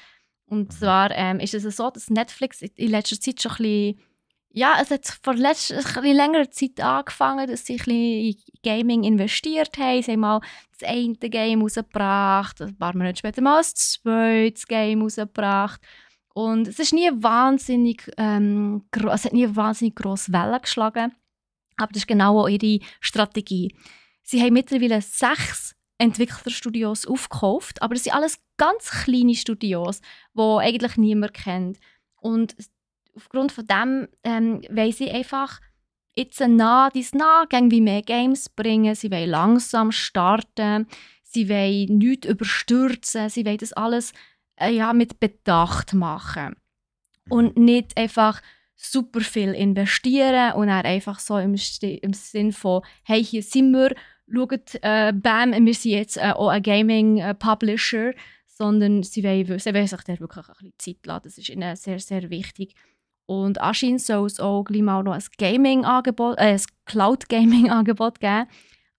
Und zwar ist es so, dass Netflix in letzter Zeit schon ein bisschen, ja, es hat vor ein bisschen längerer Zeit angefangen, dass sie ein bisschen in Gaming investiert haben. Sie haben mal das eine Game rausgebracht, ein paar Monate später mal das zweite Game rausgebracht. Und es ist nie wahnsinnig, es hat nie wahnsinnig grosse Wellen geschlagen. Aber das ist genau auch ihre Strategie. Sie haben mittlerweile 6 Entwicklerstudios aufgekauft, aber das sind alles ganz kleine Studios, die eigentlich niemand kennt. Und aufgrund von dem wollen sie einfach jetzt wie mehr Games bringen. Sie wollen langsam starten, sie wollen nichts überstürzen, sie wollen das alles mit Bedacht machen. Und nicht einfach super viel investieren und dann einfach so im Sinn von «Hey, hier sind wir, schaut, bam, wir sind jetzt auch ein Gaming-Publisher», sondern sie wollen sich da wirklich ein bisschen Zeit lassen. Das ist ihnen sehr, sehr wichtig. Und anscheinend soll es auch gleich mal noch ein Gaming-Angebot, ein Cloud-Gaming-Angebot geben.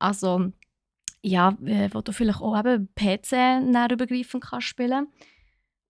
Also, ja, wo du vielleicht auch eben PC übergreifend kannst spielen.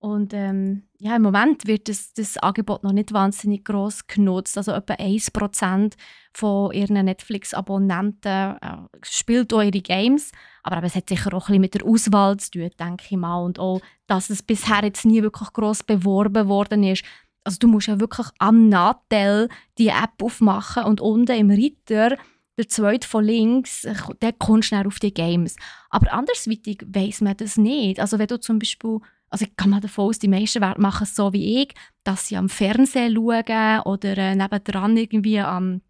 Und ja, im Moment wird das Angebot noch nicht wahnsinnig gross genutzt. Also etwa 1% von ihren Netflix-Abonnenten spielt auch ihre Games. Aber eben, es hat sicher auch ein bisschen mit der Auswahl zu tun, denke ich mal. Und auch, dass es bisher jetzt nie wirklich gross beworben worden ist. Also du musst ja wirklich am Nadel die App aufmachen und unten im Reiter, der zweite von links, der kommst du dann auf die Games. Aber andersweitig weiss man das nicht. Also wenn du zum Beispiel, also ich gehe mal davon aus, die meisten machen es so wie ich, dass sie am Fernsehen schauen oder nebendran irgendwie am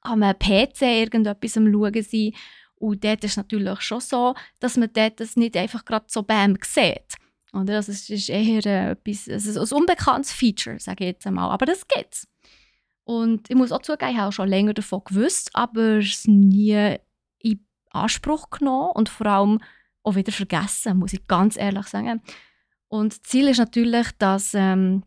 PC irgendetwas am Schauen sind. Und dort ist es natürlich schon so, dass man dort das nicht einfach gerade so bam sieht. Oder? Also es ist eher ein unbekanntes Feature, sage ich jetzt einmal. Aber das gibt's. Und ich muss auch zugeben, ich habe auch schon länger davon gewusst, aber es nie in Anspruch genommen und vor allem auch wieder vergessen, muss ich ganz ehrlich sagen. Und das Ziel ist natürlich, dass ihre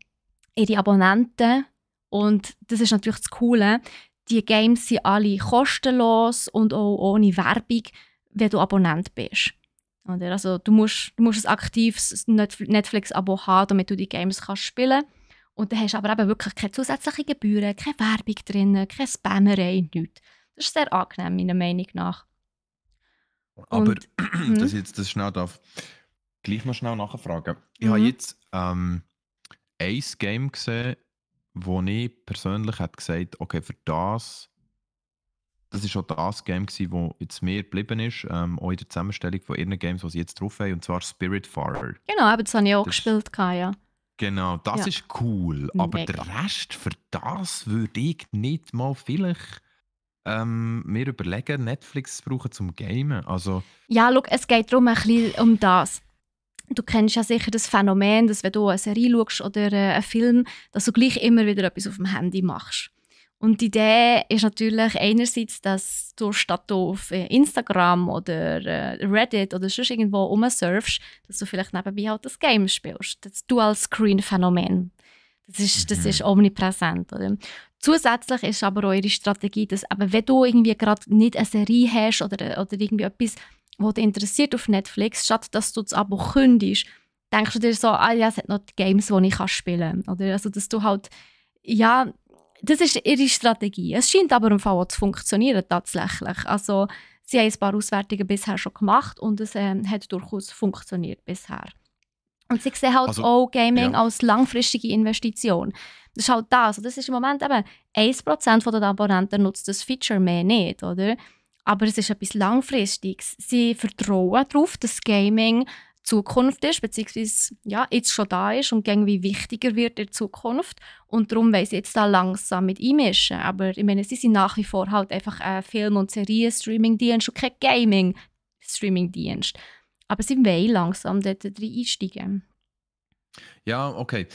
Abonnenten, und das ist natürlich das Coole, die Games sind alle kostenlos und auch ohne Werbung, wenn du Abonnent bist. Oder? Also du musst ein aktives Netflix-Abo haben, damit du die Games kannst spielen kannst. Und dann hast du aber eben wirklich keine zusätzlichen Gebühren, keine Werbung drin, keine Spammerei, nichts. Das ist sehr angenehm, meiner Meinung nach. Aber, dass ich jetzt das schnell darf, gleich noch schnell nachfragen. Ich habe jetzt ein Game gesehen, wo ich persönlich hätte gesagt, okay, für das ist auch das Game gewesen, das jetzt mir geblieben ist, auch in der Zusammenstellung von ihren Games, die sie jetzt drauf haben, und zwar Spiritfarer. Genau, aber das habe ich auch gespielt, ja. Genau, das ist cool, aber Mega. der Rest, für das würde ich nicht mal vielleicht mir überlegen, Netflix zu brauchen zum Gamen. Also, Ja, schau, es geht darum, ein bisschen um das. Du kennst ja sicher das Phänomen, dass wenn du eine Serie schaust oder einen Film, dass du gleich immer wieder etwas auf dem Handy machst. Und die Idee ist natürlich einerseits, dass du statt du auf Instagram oder Reddit oder sonst irgendwo rumsurfst, dass du vielleicht nebenbei halt das Game spielst. Das Dual-Screen-Phänomen. Das ist omnipräsent. Oder? Zusätzlich ist aber auch ihre Strategie, dass eben, wenn du irgendwie gerade nicht eine Serie hast oder irgendwie etwas, was dich interessiert auf Netflix, statt dass du das Abo kündigst, denkst du dir so, ja, es hat noch die Games, die ich spielen kann. Oder? Also, dass du halt, ja, das ist ihre Strategie. Es scheint aber im Fall auch zu funktionieren, tatsächlich. Also, sie haben ein paar Auswertungen bisher schon gemacht und es hat durchaus funktioniert bisher. Und sie sehen halt auch Gaming als langfristige Investition. Das ist halt das. Das ist im Moment eben 1% der Abonnenten nutzt das Feature mehr nicht, oder? Aber es ist etwas Langfristiges. Sie vertrauen darauf, dass Gaming Zukunft ist, beziehungsweise ja, jetzt schon da ist und irgendwie wichtiger wird in der Zukunft. Und darum wollen sie jetzt da langsam mit einmischen. Aber ich meine, sie sind nach wie vor halt einfach ein Film- und Serien-Streaming-Dienst und kein Gaming-Streaming-Dienst. Aber sie wollen langsam dort einsteigen. Ja, okay.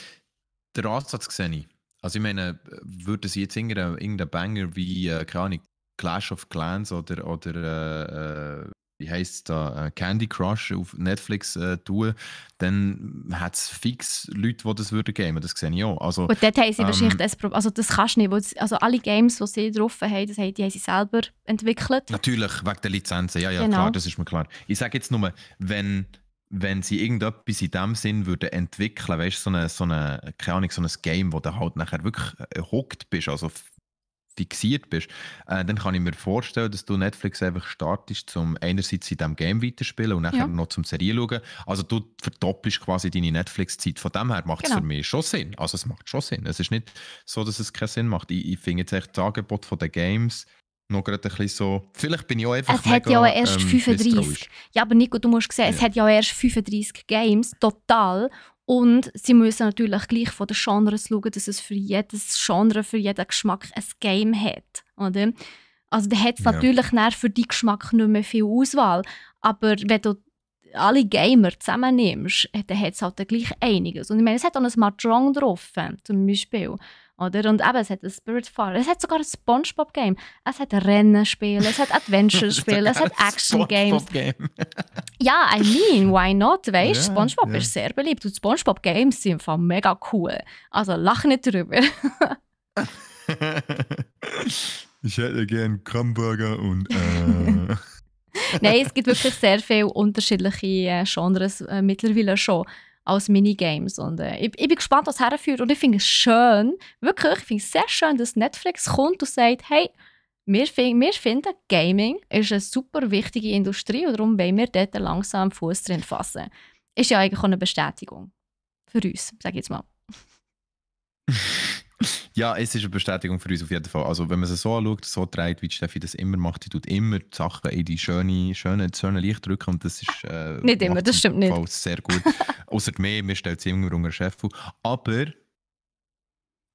Der Ansatz sehe ich. Also ich meine, würden sie jetzt irgendeinen Banger wie, keine Ahnung, Clash of Clans oder wie heisst es da, Candy Crush auf Netflix tun, dann hat es fix Leute, die das würden geben. Das sehe ich auch. Also, und dort haben sie wahrscheinlich das Problem. Also das kannst du nicht. Also alle Games, die sie drauf haben, die haben sie selber entwickelt. Natürlich, wegen der Lizenzen. Ja, genau. Klar, das ist mir klar. Ich sage jetzt nur, wenn sie irgendetwas in dem Sinn würden entwickeln, weißt du, so ein Game, wo du halt nachher wirklich hooked bist, also fixiert bist, dann kann ich mir vorstellen, dass du Netflix einfach startest, um einerseits in diesem Game weiterspielen und nachher noch zum Serie schauen. Also du verdoppelst quasi deine Netflix-Zeit. Von dem her macht es für mich schon Sinn. Also es macht schon Sinn. Es ist nicht so, dass es keinen Sinn macht. Ich finde jetzt echt das Angebot von den Games noch gerade ein bisschen so, vielleicht bin ich auch einfach es hat ja erst 35. misstrauisch. Ja, aber Nico, du musst sehen, es hat ja erst 35 Games, total. Und sie müssen natürlich gleich von den Genres schauen, dass es für jedes Genre, für jeden Geschmack ein Game hat. Oder? Also da hat es natürlich für deinen Geschmack nicht mehr viel Auswahl. Aber wenn du alle Gamer zusammennimmst, dann hat es halt gleich einiges. Und ich meine, es hat auch ein Mahjong drauf, zum Beispiel. Oder? Und eben, es hat ein Spiritfarer, es hat sogar ein Spongebob-Game, es hat Rennenspiele, es hat Adventure-Spiele, es hat Action-Games. Ja, I mean, why not? Weißt du, Spongebob ist sehr beliebt und Spongebob-Games sind einfach mega cool. Also lach nicht drüber. Ich hätte gerne Hamburger und. Nein, es gibt wirklich sehr viele unterschiedliche Genres mittlerweile schon als Minigames. Und ich bin gespannt, was es herführt. Und ich finde es schön, wirklich, ich finde es sehr schön, dass Netflix kommt und sagt, hey, wir finden, Gaming ist eine super wichtige Industrie und darum wollen wir dort langsam Fuß drin fassen. Ist ja eigentlich auch eine Bestätigung für uns, sage ich jetzt mal. Ja, es ist eine Bestätigung für uns auf jeden Fall. Also wenn man es so anschaut, so trägt, wie Steffi das immer macht, sie tut immer die Sachen in die schöne Licht drücken und das ist nicht immer, das stimmt nicht. Sehr gut. Außer mir stellt sie immer unter Chef auf. Aber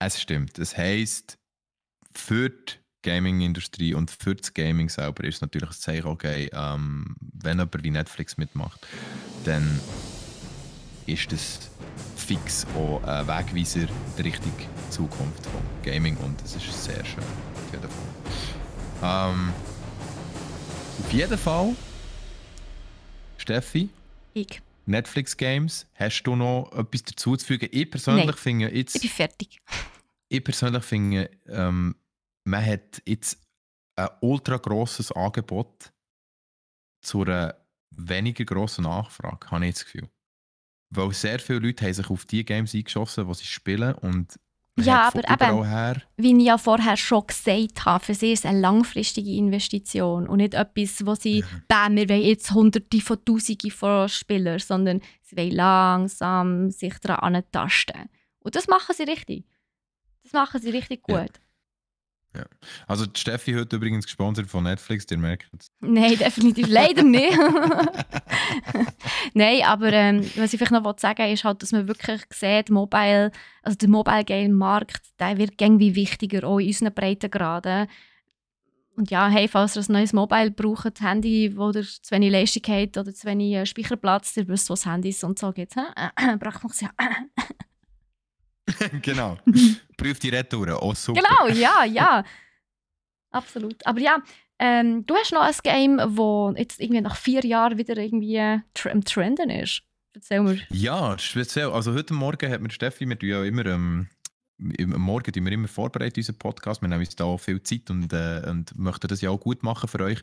es stimmt. Das heisst, für die Gaming-Industrie und für das Gaming selber ist es natürlich ein Zeichen, okay, wenn jemand wie Netflix mitmacht, dann ist das fix auch ein Wegweiser in die Richtung Zukunft von Gaming und das ist sehr schön. Auf jeden Fall. Auf jeden Fall, Steffi, Netflix-Games, hast du noch etwas dazu zu fügen? Ich persönlich finde jetzt... Ich bin fertig. Ich persönlich finde, man hat jetzt ein ultra grosses Angebot zu einer weniger grossen Nachfrage, habe ich das Gefühl. Weil sehr viele Leute haben sich auf die Games eingeschossen, die sie spielen und ja, aber eben, wie ich ja vorher schon gesagt habe, für sie ist es eine langfristige Investition und nicht etwas, wo sie, wir wollen jetzt Hunderte von Tausenden von Spielern, sondern sie wollen langsam sich daran antasten. Und das machen sie richtig. Das machen sie richtig gut. Ja. Also die Steffi heute übrigens gesponsert von Netflix, ihr merkt es. Nein, definitiv leider nicht. Nein, aber was ich vielleicht noch sagen will, ist halt, dass man wirklich sieht, der Mobile Game Markt, der wird irgendwie wichtiger, auch in unseren Breitengraden. Und ja, hey, falls ihr ein neues Mobile braucht, ein Handy, das zu wenig Leistung hat oder zu wenig Speicherplatz, ihr wisst, was Handys und so gibt. Braucht man es ja. Genau. Prüft die Retour. Oh, super. Genau, ja. Absolut. Aber ja, du hast noch ein Game, das jetzt irgendwie nach 4 Jahren wieder irgendwie im Trenden ist. Erzähl mir. Ja, speziell. Also heute Morgen hat mir Steffi, wir tun ja immer am Morgen tun wir immer vorbereitet, unseren Podcast. Wir nehmen uns da auch viel Zeit und möchten das ja auch gut machen für euch.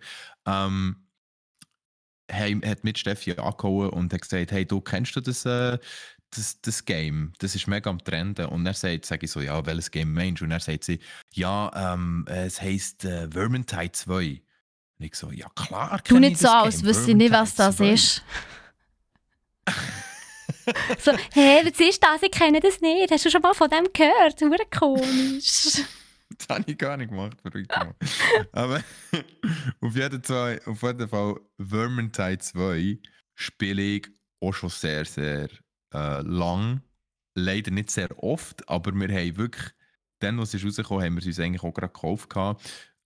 Hat mit Steffi angehauen und hat gesagt, hey, du kennst du das Game, das ist mega am Trenden. Und er sage ich so, ja, welches Game meinst du? Und er sagt sie, ja, es heisst Vermintide 2. Und ich so, ja klar, du nicht so aus, wüsste ich nicht, was das 2 ist. So, hey, was ist das? Ich kenne das nicht. Hast du schon mal von dem gehört? Hure komisch. Das habe ich gar nicht gemacht, verrückt. Aber auf jeden Fall Vermintide 2 spiele ich auch schon sehr, sehr lang. Leider nicht sehr oft, aber wir haben wirklich, dann, als es rausgekommen haben wir es uns eigentlich auch gerade gekauft.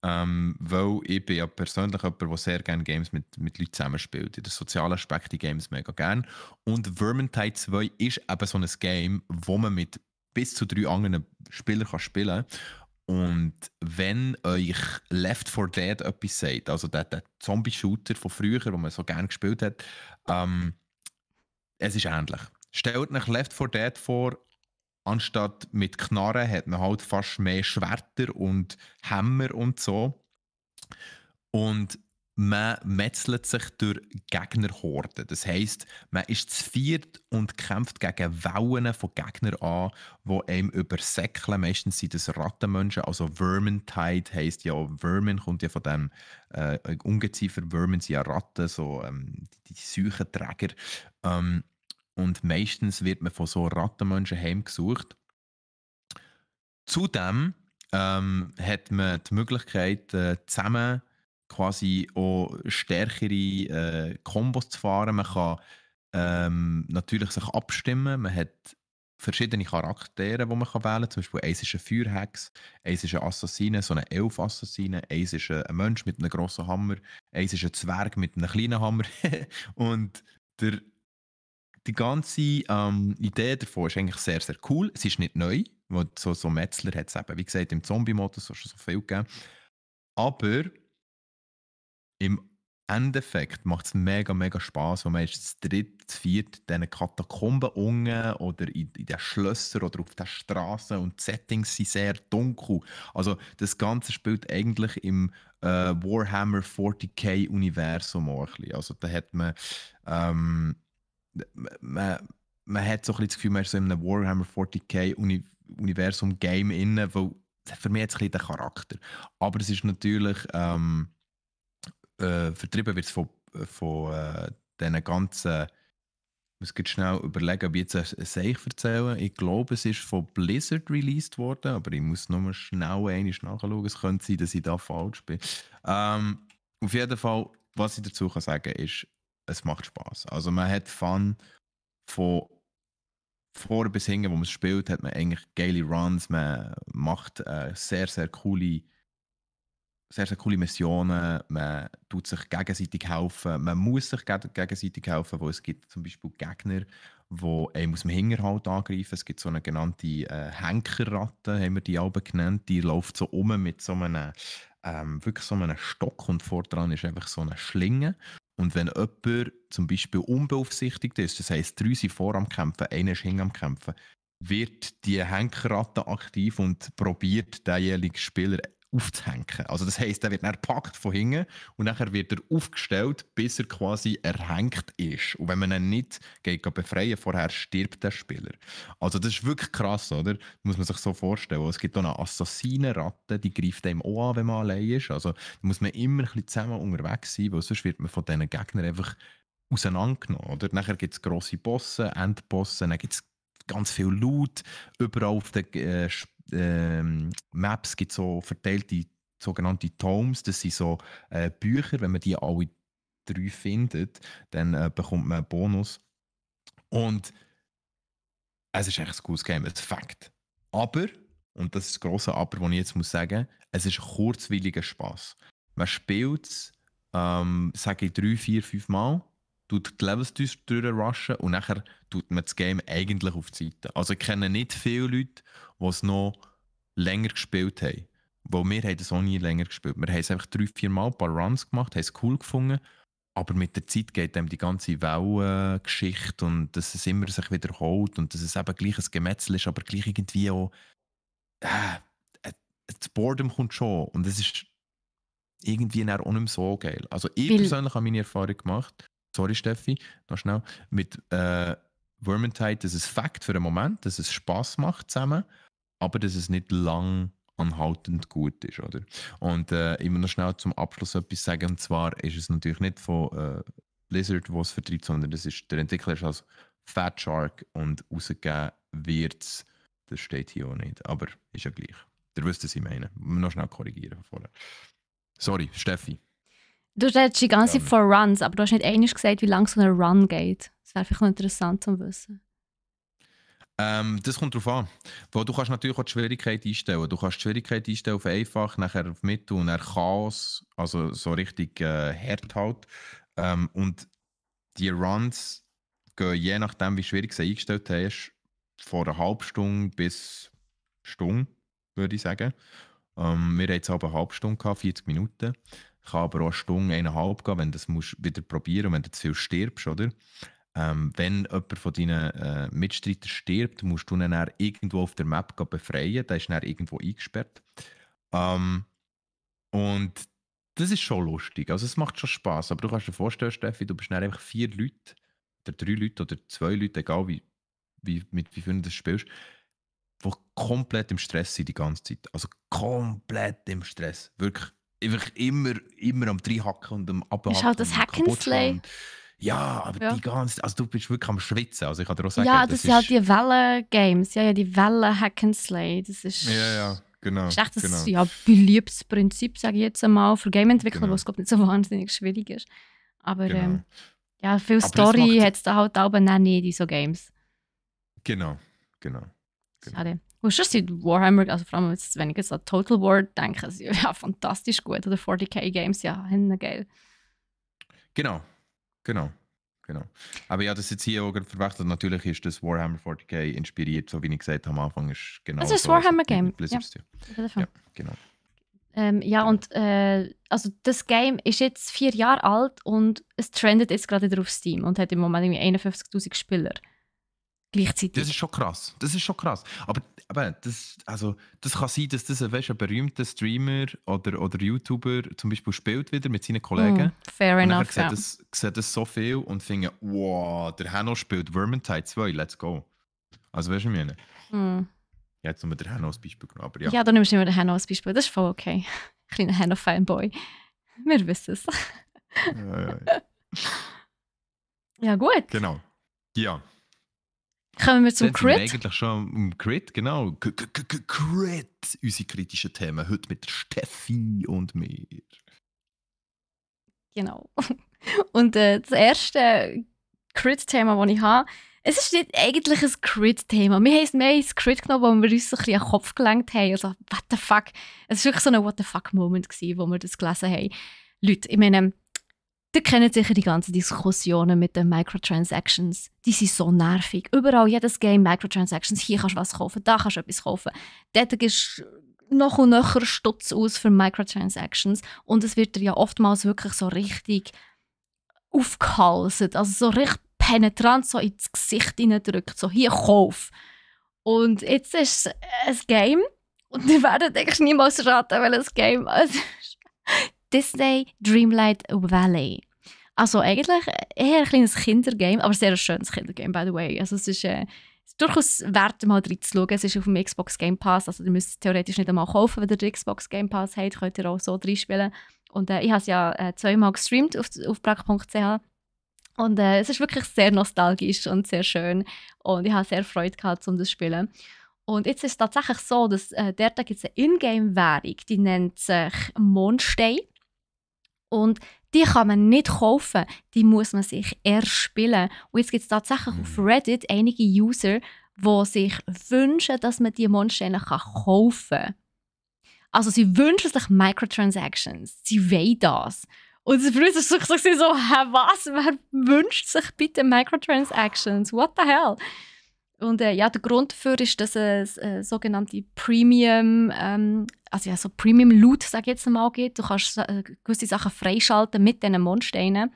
Weil ich bin ja persönlich jemand, der sehr gerne Games mit Leuten zusammenspielt. In den sozialen Aspekt die Games mega gerne. Und Vermintide 2 ist eben so ein Game, wo man mit bis zu 3 anderen Spielern spielen kann. Und wenn euch Left 4 Dead etwas sagt, also der Zombie-Shooter von früher, den man so gerne gespielt hat, es ist ähnlich. Stellt euch Left 4 Dead vor, anstatt mit Knarren hat man halt fast mehr Schwerter und Hämmer und so. Und man metzelt sich durch Gegnerhorden. Das heisst, man ist zu viert und kämpft gegen Wellen von Gegnern an, die einem übersäckeln. Meistens sind das Rattenmenschen, also Vermintide heisst ja, Vermin kommt ja von dem Ungeziefer. Vermin sind ja Ratten, so die Seuchenträger. Und meistens wird man von so Rattenmenschen heimgesucht. Zudem hat man die Möglichkeit, zusammen quasi auch stärkere Kombos zu fahren. Man kann natürlich sich abstimmen. Man hat verschiedene Charaktere, die man wählen kann. Zum Beispiel eins ist ein Feuerhex, eins ist ein Assassine, so eine Elf-Assassine, eins ist ein Mensch mit einem grossen Hammer, eins ist ein Zwerg mit einem kleinen Hammer. Und die ganze Idee davon ist eigentlich sehr, sehr cool. Es ist nicht neu, wo so Metzler hat es eben, wie gesagt, im Zombie-Modus schon so viel gegeben. Aber im Endeffekt macht es mega, mega Spass, wenn man ist zu dritt, zu viert in diesen Katakomben unten oder in den Schlössern oder auf den Straßen und die Settings sind sehr dunkel. Also das Ganze spielt eigentlich im Warhammer 40k-Universum auch ein bisschen. Also da hat ähm, man hat so ein bisschen das Gefühl, man ist so in einem Warhammer 40k-Universum-Game inne, weil für mich jetzt ein bisschen der Charakter. Aber es ist natürlich vertrieben wird von diesen ganzen. Ich muss jetzt schnell überlegen, ob ich jetzt ein Seich erzähle. Ich glaube, es ist von Blizzard released worden, aber ich muss nur schnell einmal nachschauen. Es könnte sein, dass ich da falsch bin. Auf jeden Fall, was ich dazu sagen kann, ist, es macht Spaß. Also man hat Fun von vorne bis hinten, wo man es spielt, hat man eigentlich geile Runs. Man macht sehr, sehr coole Missionen, man tut sich gegenseitig helfen, man muss sich gegenseitig helfen, weil es gibt zum Beispiel Gegner, die einem aus dem Hinterhalt angreifen. Es gibt so eine genannte Henkerratte, haben wir die alle genannt, die läuft so mit so einem, wirklich so einem Stock und vor dran ist einfach so eine Schlinge. Und wenn jemand zum Beispiel unbeaufsichtigt ist, das heisst, 3 sind vor am Kämpfen, einer ist hinten am Kämpfen, wird die Henkerratte aktiv und probiert denjenigen Spieler aufzuhängen. Also das heisst, er wird dann gepackt von hinten und nachher wird er aufgestellt, bis er quasi erhängt ist. Und wenn man ihn nicht geht befreien, vorher stirbt der Spieler. Also das ist wirklich krass, oder? Muss man sich so vorstellen. Es gibt auch eine Assassinenratte, die greift einem auch an, wenn man allein ist. Also da muss man immer ein bisschen zusammen unterwegs sein, weil sonst wird man von diesen Gegnern einfach auseinandergenommen. Oder? Nachher gibt es grosse Bosse, Endbosse, dann gibt es ganz viel Loot. Überall auf den Maps gibt es so verteilte sogenannte Tomes. Das sind so Bücher. Wenn man die alle 3 findet, dann bekommt man einen Bonus. Und es ist echt ein cooles Game, ein Fakt. Aber, und das ist das grosse Aber, das ich jetzt muss sagen, es ist ein kurzweiliger Spass. Man spielt es, sage ich, 3, 4, 5 Mal, tut die Levels durchrushen und nachher tut man das Game eigentlich auf die Seite. Also ich kenne nicht viele Leute, die es noch länger gespielt haben. Weil wir haben das auch nie länger gespielt. Wir haben es einfach 3, 4 Mal ein paar Runs gemacht, haben es cool gefunden. Aber mit der Zeit geht einem die ganze Wellengeschichte und dass es immer sich wiederholt und dass es eben gleich ein Gemetzel ist, aber gleich irgendwie auch das Boredom kommt schon und es ist irgendwie auch nicht mehr so geil. Also ich persönlich habe meine Erfahrung gemacht, sorry Steffi, noch schnell, mit Vermintide, dass es Fakt für einen Moment, dass es Spass macht zusammen, aber dass es nicht lang anhaltend gut ist, oder? Und ich will noch schnell zum Abschluss etwas sagen, und zwar ist es natürlich nicht von Blizzard, was es vertritt, sondern das ist, der Entwickler ist als Fat Shark und rausgegeben wird es, das steht hier auch nicht, aber ist ja gleich. Ihr wisst, was ich meine. Noch schnell korrigieren vorher. Sorry, Steffi. Du redest die ganze Zeit von Runs, aber du hast nicht einmal gesagt, wie lange so ein Run geht. Das wäre vielleicht noch interessant zu wissen. Das kommt darauf an. Weil du kannst natürlich auch die Schwierigkeit einstellen. Du kannst die Schwierigkeit einstellen auf einfach, nachher auf Mittel und dann Chaos, also so richtig hart halt. Und die Runs gehen je nachdem, wie schwierig du sie eingestellt hast, von einer halben Stunde bis Stunde, würde ich sagen. Wir hatten jetzt aber eine halbe Stunde, 40 Minuten. Kann aber auch eine Stunde, 1,5 gehen, wenn du das wieder probieren musst, wenn du zu viel stirbst, oder? Wenn jemand von deinen Mitstreitern stirbt, musst du ihn dann irgendwo auf der Map befreien. Der ist dann irgendwo eingesperrt. Und das ist schon lustig. Also es macht schon Spaß. Aber du kannst dir vorstellen, Steffi, du bist dann einfach 4 Leute oder 3 Leute oder 2 Leute, egal mit wie vielen du das spielst, die komplett im Stress sind die ganze Zeit. Also komplett im Stress. Wirklich immer am Dreihacken und am Abhacken. Ist halt das Hack'n'Slay. Ja, aber die ganze, also du bist wirklich am Schwitzen. Also ich kann dir auch sagen, ja, das sind halt die Wellen-Games. Ja, die Wellen-Hack'n'Slay. Das ist... Ja, genau. Das ist echt ein beliebtes Prinzip, sage ich jetzt einmal, für Game-Entwickler, Genau. was glaube nicht so wahnsinnig schwierig ist. Aber Genau. ja, viel Story hat es da halt auch nicht in so Games. Genau. Schade. Und schon sind Warhammer, also vor allem jetzt, wenn ich jetzt an Total War denke, sind ja fantastisch gut. Oder 40k Games, ja, geil. Genau. Genau. Aber ja, das jetzt hier auch gerade verwechselt. Natürlich ist das Warhammer 40k inspiriert, so wie ich gesagt habe am Anfang, ist genau Es ist ein so. Also Warhammer-Game. mit Ja, Blizzard Steel. auf jeden Ja, Fall. genau. Ja, genau. und also das Game ist jetzt 4 Jahre alt und es trendet jetzt gerade wieder auf Steam und hat im Moment irgendwie 51'000 Spieler gleichzeitig. Das ist schon krass. Das ist schon krass. Aber das, also, das kann sein, dass das ein berühmter Streamer oder YouTuber zum Beispiel spielt wieder mit seinen Kollegen. Fair Und enough, nachher ja. sieht das so viel und finden, wow, der Hanno spielt Vermintide 2, let's go. Also weißt du, was ich meine? Hm. Ja, jetzt nur der Hanno als Beispiel genommen, aber ja. Ja, da nimmst du immer den Hanno als Beispiel. Das ist voll okay. Kleiner Hanno-Fanboy. Wir wissen es. Ja. Ja, gut. Genau. Ja. Kommen wir zum Dann sind wir Crit. eigentlich schon im Crit, genau. Crit, unsere kritischen Themen. Heute mit der Steffi und mir. Genau. Und das erste Crit-Thema, das ich habe, es ist nicht eigentlich ein Crit-Thema. Wir haben es Crit genommen, wo wir uns so ein bisschen an den Kopf gelenkt haben. Also, what the fuck? Es war wirklich so ein What the fuck-Moment, wo wir das gelesen haben. Leute, ich meine, ihr kennt sicher die ganzen Diskussionen mit den Microtransactions. Die sind so nervig. Überall, jedes Game, Microtransactions. Hier kannst du was kaufen, da kannst du etwas kaufen. Dort gibst du noch und nöcher Stutz aus für Microtransactions. Und es wird dir ja oftmals wirklich so richtig aufgehalsen. Also so richtig penetrant so ins Gesicht hineindrückt. So, hier, kauf. Und jetzt ist es ein Game. Und ihr werdet eigentlich niemals raten, welches Game es ist. Disney Dreamlight Valley. Also eigentlich eher ein kleines Kindergame, aber sehr ein schönes Kindergame, by the way. Also es ist durchaus wert, mal reinzuschauen. Es ist auf dem Xbox Game Pass, also ihr müsst es theoretisch nicht einmal kaufen, wenn ihr den Xbox Game Pass habt, könnt ihr auch so reinspielen. Und ich habe es ja zweimal gestreamt auf brack.ch. Und es ist wirklich sehr nostalgisch und sehr schön. Und ich habe sehr Freude gehabt, um das zu spielen. Und jetzt ist es tatsächlich so, dass dort gibt es eine Ingame-Währung, die nennt sich Mondstein. Und die kann man nicht kaufen, die muss man sich erst spielen. Und jetzt gibt es tatsächlich auf Reddit einige User, die sich wünschen, dass man diese Mondsteine kaufen kann. Also sie wünschen sich Microtransactions, sie wollen das. Und für uns ist es so, hä, was? Wer wünscht sich bitte Microtransactions? What the hell? Und ja, der Grund dafür ist, dass es sogenannte Premium, also ja, so Premium Loot, sage ich jetzt mal, gibt. Du kannst gewisse Sachen freischalten mit diesen Mondsteinen.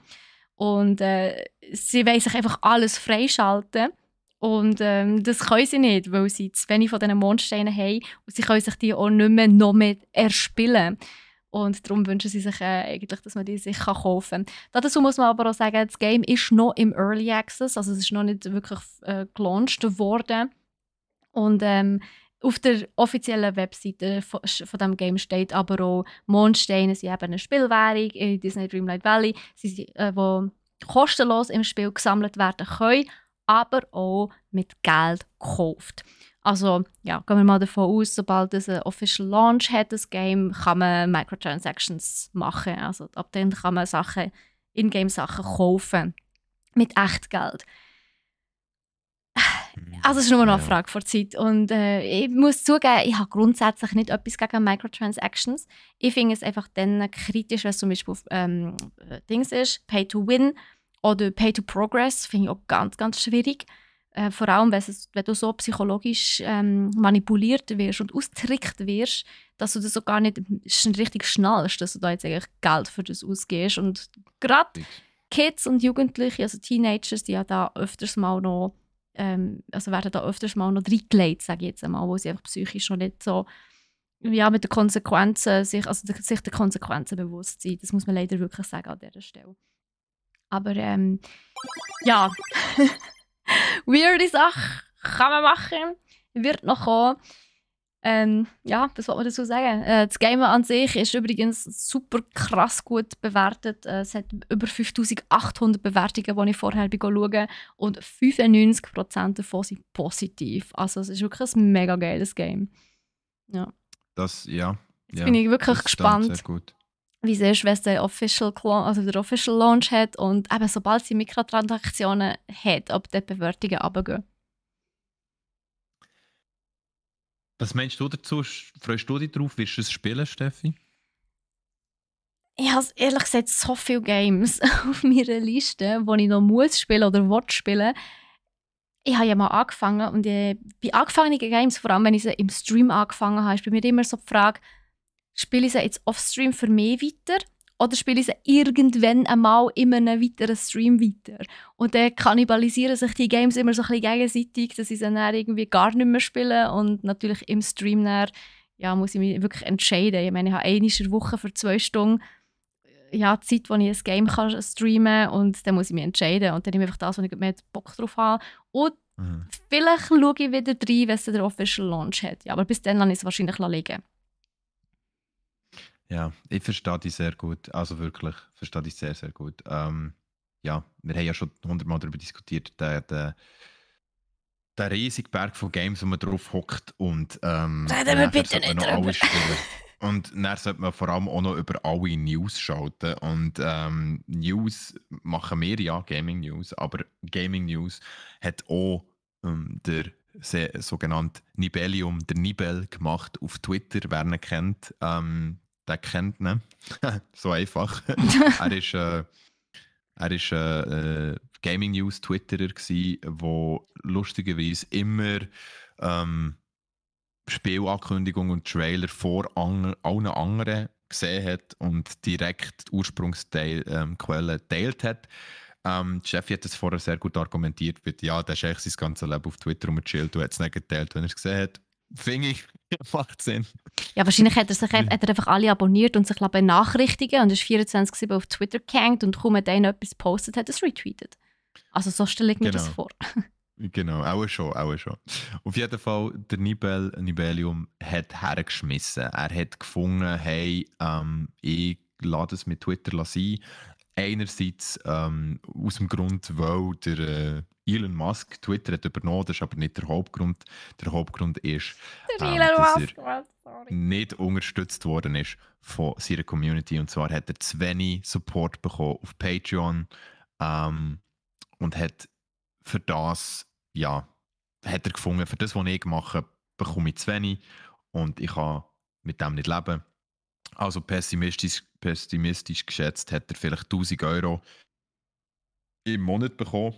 Und sie wollen sich einfach alles freischalten. Und das können sie nicht, weil sie zu wenig von diesen Mondsteinen haben. Und sie können sich die auch nicht mehr noch mehr erspielen. Und darum wünschen sie sich eigentlich, dass man die sich kaufen kann. Dazu muss man aber auch sagen, das Game ist noch im Early Access, also es ist noch nicht wirklich gelauncht worden. Und auf der offiziellen Webseite von diesem Game steht aber auch, Mondsteine sind eben eine Spielwährung in Disney Dreamlight Valley, die kostenlos im Spiel gesammelt werden können, aber auch mit Geld gekauft. Also ja, gehen wir mal davon aus, sobald es einen Official Launch hat, das Game, kann man Microtransactions machen. Also ab dann kann man Sachen, Ingame-Sachen kaufen. Mit Echtgeld. Also es ist nur noch eine Frage der Zeit. Und ich muss zugeben, ich habe grundsätzlich nicht etwas gegen Microtransactions. Ich finde es einfach dann kritisch, wenn es zum Beispiel Dings ist, Pay to Win oder Pay to Progress, finde ich auch ganz, ganz schwierig. Vor allem, wenn du so psychologisch manipuliert wirst und austrickt wirst, dass du das so gar nicht richtig schnallst, dass du da jetzt eigentlich Geld für das ausgibst. Und gerade Kids und Jugendliche, also Teenagers, die ja da öfters mal noch, also werden da öfters mal noch reingelegt, sage ich jetzt einmal, wo sie einfach psychisch noch nicht so ja, mit den Konsequenzen, sich der Konsequenzen bewusst sind. Das muss man leider wirklich sagen an dieser Stelle. Aber ja, weirde Sache kann man machen, wird noch kommen. Ja, was wollte man dazu sagen? Das Game an sich ist übrigens super krass gut bewertet. Es hat über 5800 Bewertungen, die ich vorher schaue. Und 95% davon sind positiv. Also es ist wirklich ein mega geiles Game. Ja. Jetzt bin ich wirklich gespannt, wie es ist, wenn es der Official Launch hat. Und eben, sobald sie Mikrotransaktionen hat, ob die Bewertungen runtergehen. Was meinst du dazu? Freust du dich drauf? Wirst du es spielen, Steffi? Ich habe ehrlich gesagt so viele Games auf meiner Liste, die ich noch muss spielen oder will spielen. Ich habe ja mal angefangen und bei angefangenen Games, vor allem wenn ich sie im Stream angefangen habe, ist bei mir immer so die Frage, spiele ich sie jetzt off-Stream für mich weiter oder spiele ich sie irgendwann einmal in einem weiteren Stream weiter? Und dann kannibalisieren sich die Games immer so ein bisschen gegenseitig, dass ich sie dann irgendwie gar nicht mehr spiele und natürlich im Stream dann, ja, muss ich mich wirklich entscheiden. Ich meine, ich habe einmal in der Woche für 2 Stunden ja, Zeit, wo ich ein Game kann streamen kann und dann muss ich mich entscheiden und dann nehme ich einfach das, wo ich mehr Bock drauf habe. Und vielleicht schaue ich wieder rein, wenn es den Official Launch hat. Ja, aber bis dann lasse ich es wahrscheinlich liegen. Ja, ich verstehe dich sehr gut. Also wirklich, verstehe dich sehr, sehr gut. Ja, wir haben ja schon 100-mal darüber diskutiert, der riesige Berg von Games, wo man drauf hockt und Reden wir bitte nicht drüber. Und dann sollte man vor allem auch noch über alle News schalten. Und News machen wir ja, Gaming News, aber Gaming News hat auch der sogenannte Nibelium, der Nibel, gemacht auf Twitter, wer ihn kennt. Der kennt ihn. So einfach. Er ist Gaming News Twitterer gsi, wo lustigerweise immer Spielankündigungen und Trailer vor allen anderen gesehen hat und direkt die Ursprungsquelle geteilt hat. Steffi hat das vorher sehr gut argumentiert, mit, ja, der ist eigentlich sein ganzes Leben auf Twitter rumgechillt und hat es nicht geteilt, wenn er es gesehen hat. Finde ich, macht Sinn. Ja, wahrscheinlich hat er einfach alle abonniert und sich benachrichtigen und ist 24/7 auf Twitter gehängt und kaum hat einer etwas gepostet, hat es retweetet. Also so stelle ich mir das vor. Genau, auch schon. Auf jeden Fall, der Nibelium hat hergeschmissen. Er hat gefunden, hey, ich lade es mit Twitter sein. Einerseits aus dem Grund, weil der Elon Musk Twitter hat übernommen, das ist aber nicht der Hauptgrund. Der Hauptgrund ist, dass er nicht unterstützt worden ist von seiner Community. Und zwar hat er zu wenig Support bekommen auf Patreon und hat für das, ja, hat er gefunden, für das, was ich mache, bekomme ich zu wenig und ich kann mit dem nicht leben. Also pessimistisch geschätzt hat er vielleicht 1'000 Euro im Monat bekommen.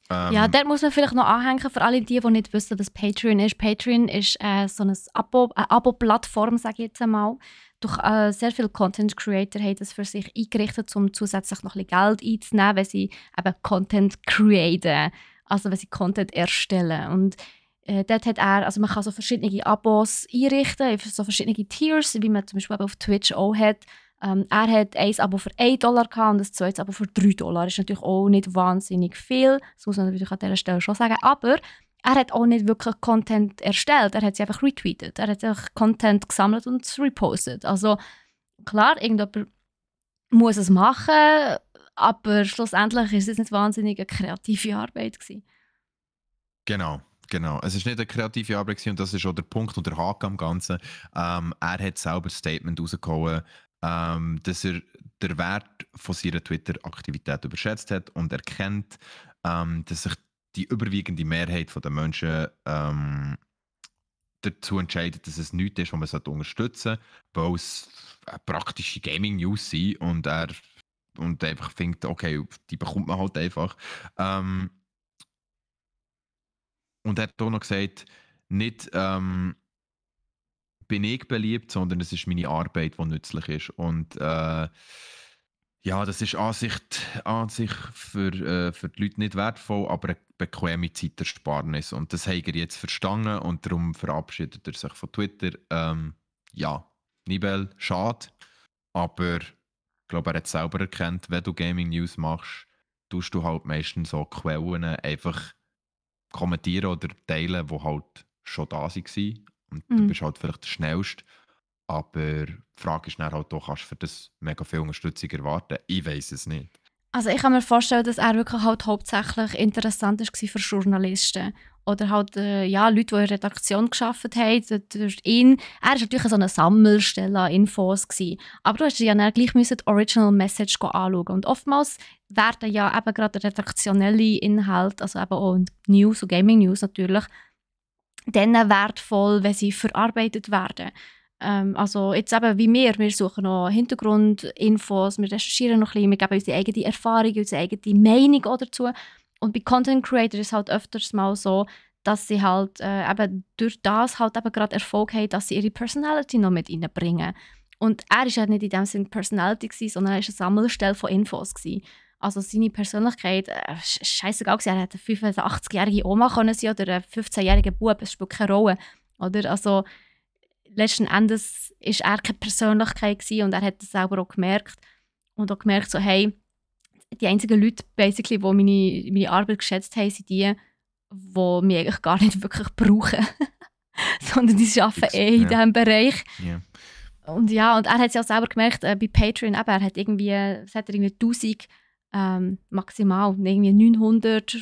Ja, dort muss man vielleicht noch anhängen, für alle die nicht wissen, was Patreon ist. Patreon ist so eine Abo-Plattform, sage ich jetzt einmal. Durch sehr viele Content-Creator haben das für sich eingerichtet, um zusätzlich noch ein bisschen Geld einzunehmen, wenn sie eben Content createn, also wenn sie Content erstellen. Und dort hat er, also man kann so verschiedene Abos einrichten, so verschiedene Tiers, wie man zum Beispiel auf Twitch auch hat. Er hat ein Abo für $1 gehabt und ein zweites Abo für $3. Das ist natürlich auch nicht wahnsinnig viel, das muss man natürlich an dieser Stelle schon sagen, aber er hat auch nicht wirklich Content erstellt, er hat sie einfach retweetet, er hat einfach Content gesammelt und repostet. Also klar, irgendjemand muss es machen, aber schlussendlich ist es nicht wahnsinnig eine kreative Arbeit gewesen. Genau. Es war nicht eine kreative Arbeit gewesen, und das ist auch der Punkt und der Haken am Ganzen. Er hat selber ein Statement rausgehauen, dass er den Wert von seiner Twitter-Aktivität überschätzt hat und erkennt, dass sich die überwiegende Mehrheit der Menschen dazu entscheidet, dass es nichts ist, was man unterstützen sollte, weil es praktische Gaming-News sind und er einfach findet, okay, die bekommt man halt einfach. Und er hat auch noch gesagt, nicht bin ich beliebt, sondern es ist meine Arbeit, die nützlich ist. Und ja, das ist an sich für die Leute nicht wertvoll, aber eine bequeme Zeitersparnis. Und das hat er jetzt verstanden und darum verabschiedet er sich von Twitter. Ja, Nibel, schade, aber ich glaube, er hat selber erkannt, wenn du Gaming News machst, tust du halt meistens so Quellen einfach kommentieren oder teilen, die halt schon da waren. Und du bist halt vielleicht der Schnellste. Aber die Frage ist dann halt auch, kannst du für das mega viel Unterstützung erwarten? Ich weiss es nicht. Also ich kann mir vorstellen, dass er wirklich halt hauptsächlich interessant war für Journalisten. Oder halt ja, Leute, die in der Redaktion gearbeitet haben. Durch ihn. Er war natürlich so eine Sammelstelle an Infos gewesen. Aber du hast ja dann gleich die Original Message anschauen. Und oftmals werden ja eben gerade redaktionelle Inhalte, also eben auch News und Gaming News natürlich, dann wertvoll, wenn sie verarbeitet werden. Also jetzt eben wie wir suchen noch Hintergrundinfos, wir recherchieren noch ein bisschen, wir geben unsere eigene Erfahrung, unsere eigene Meinung auch dazu. Und bei Content Creators ist es halt öfters mal so, dass sie halt eben durch das halt eben gerade Erfolg haben, dass sie ihre Personality noch mit reinbringen. Und er war ja nicht in dem Sinne Personality gewesen, sondern er war eine Sammelstelle von Infos gewesen. Also seine Persönlichkeit, scheissegal gewesen, er hätte eine 85-jährige Oma können sein oder ein 15-jähriger Bub, es spielt keine Rolle. Oder? Also letzten Endes war er keine Persönlichkeit gewesen und er hat das selber auch gemerkt. Und auch gemerkt, so, hey, die einzigen Leute, basically, die meine Arbeit geschätzt haben, sind die mich eigentlich gar nicht wirklich brauchen. Sondern die arbeiten in diesem Bereich. Yeah. Und ja, und er hat es ja auch selber gemerkt, bei Patreon, eben, er hat irgendwie 1000 maximal, irgendwie 900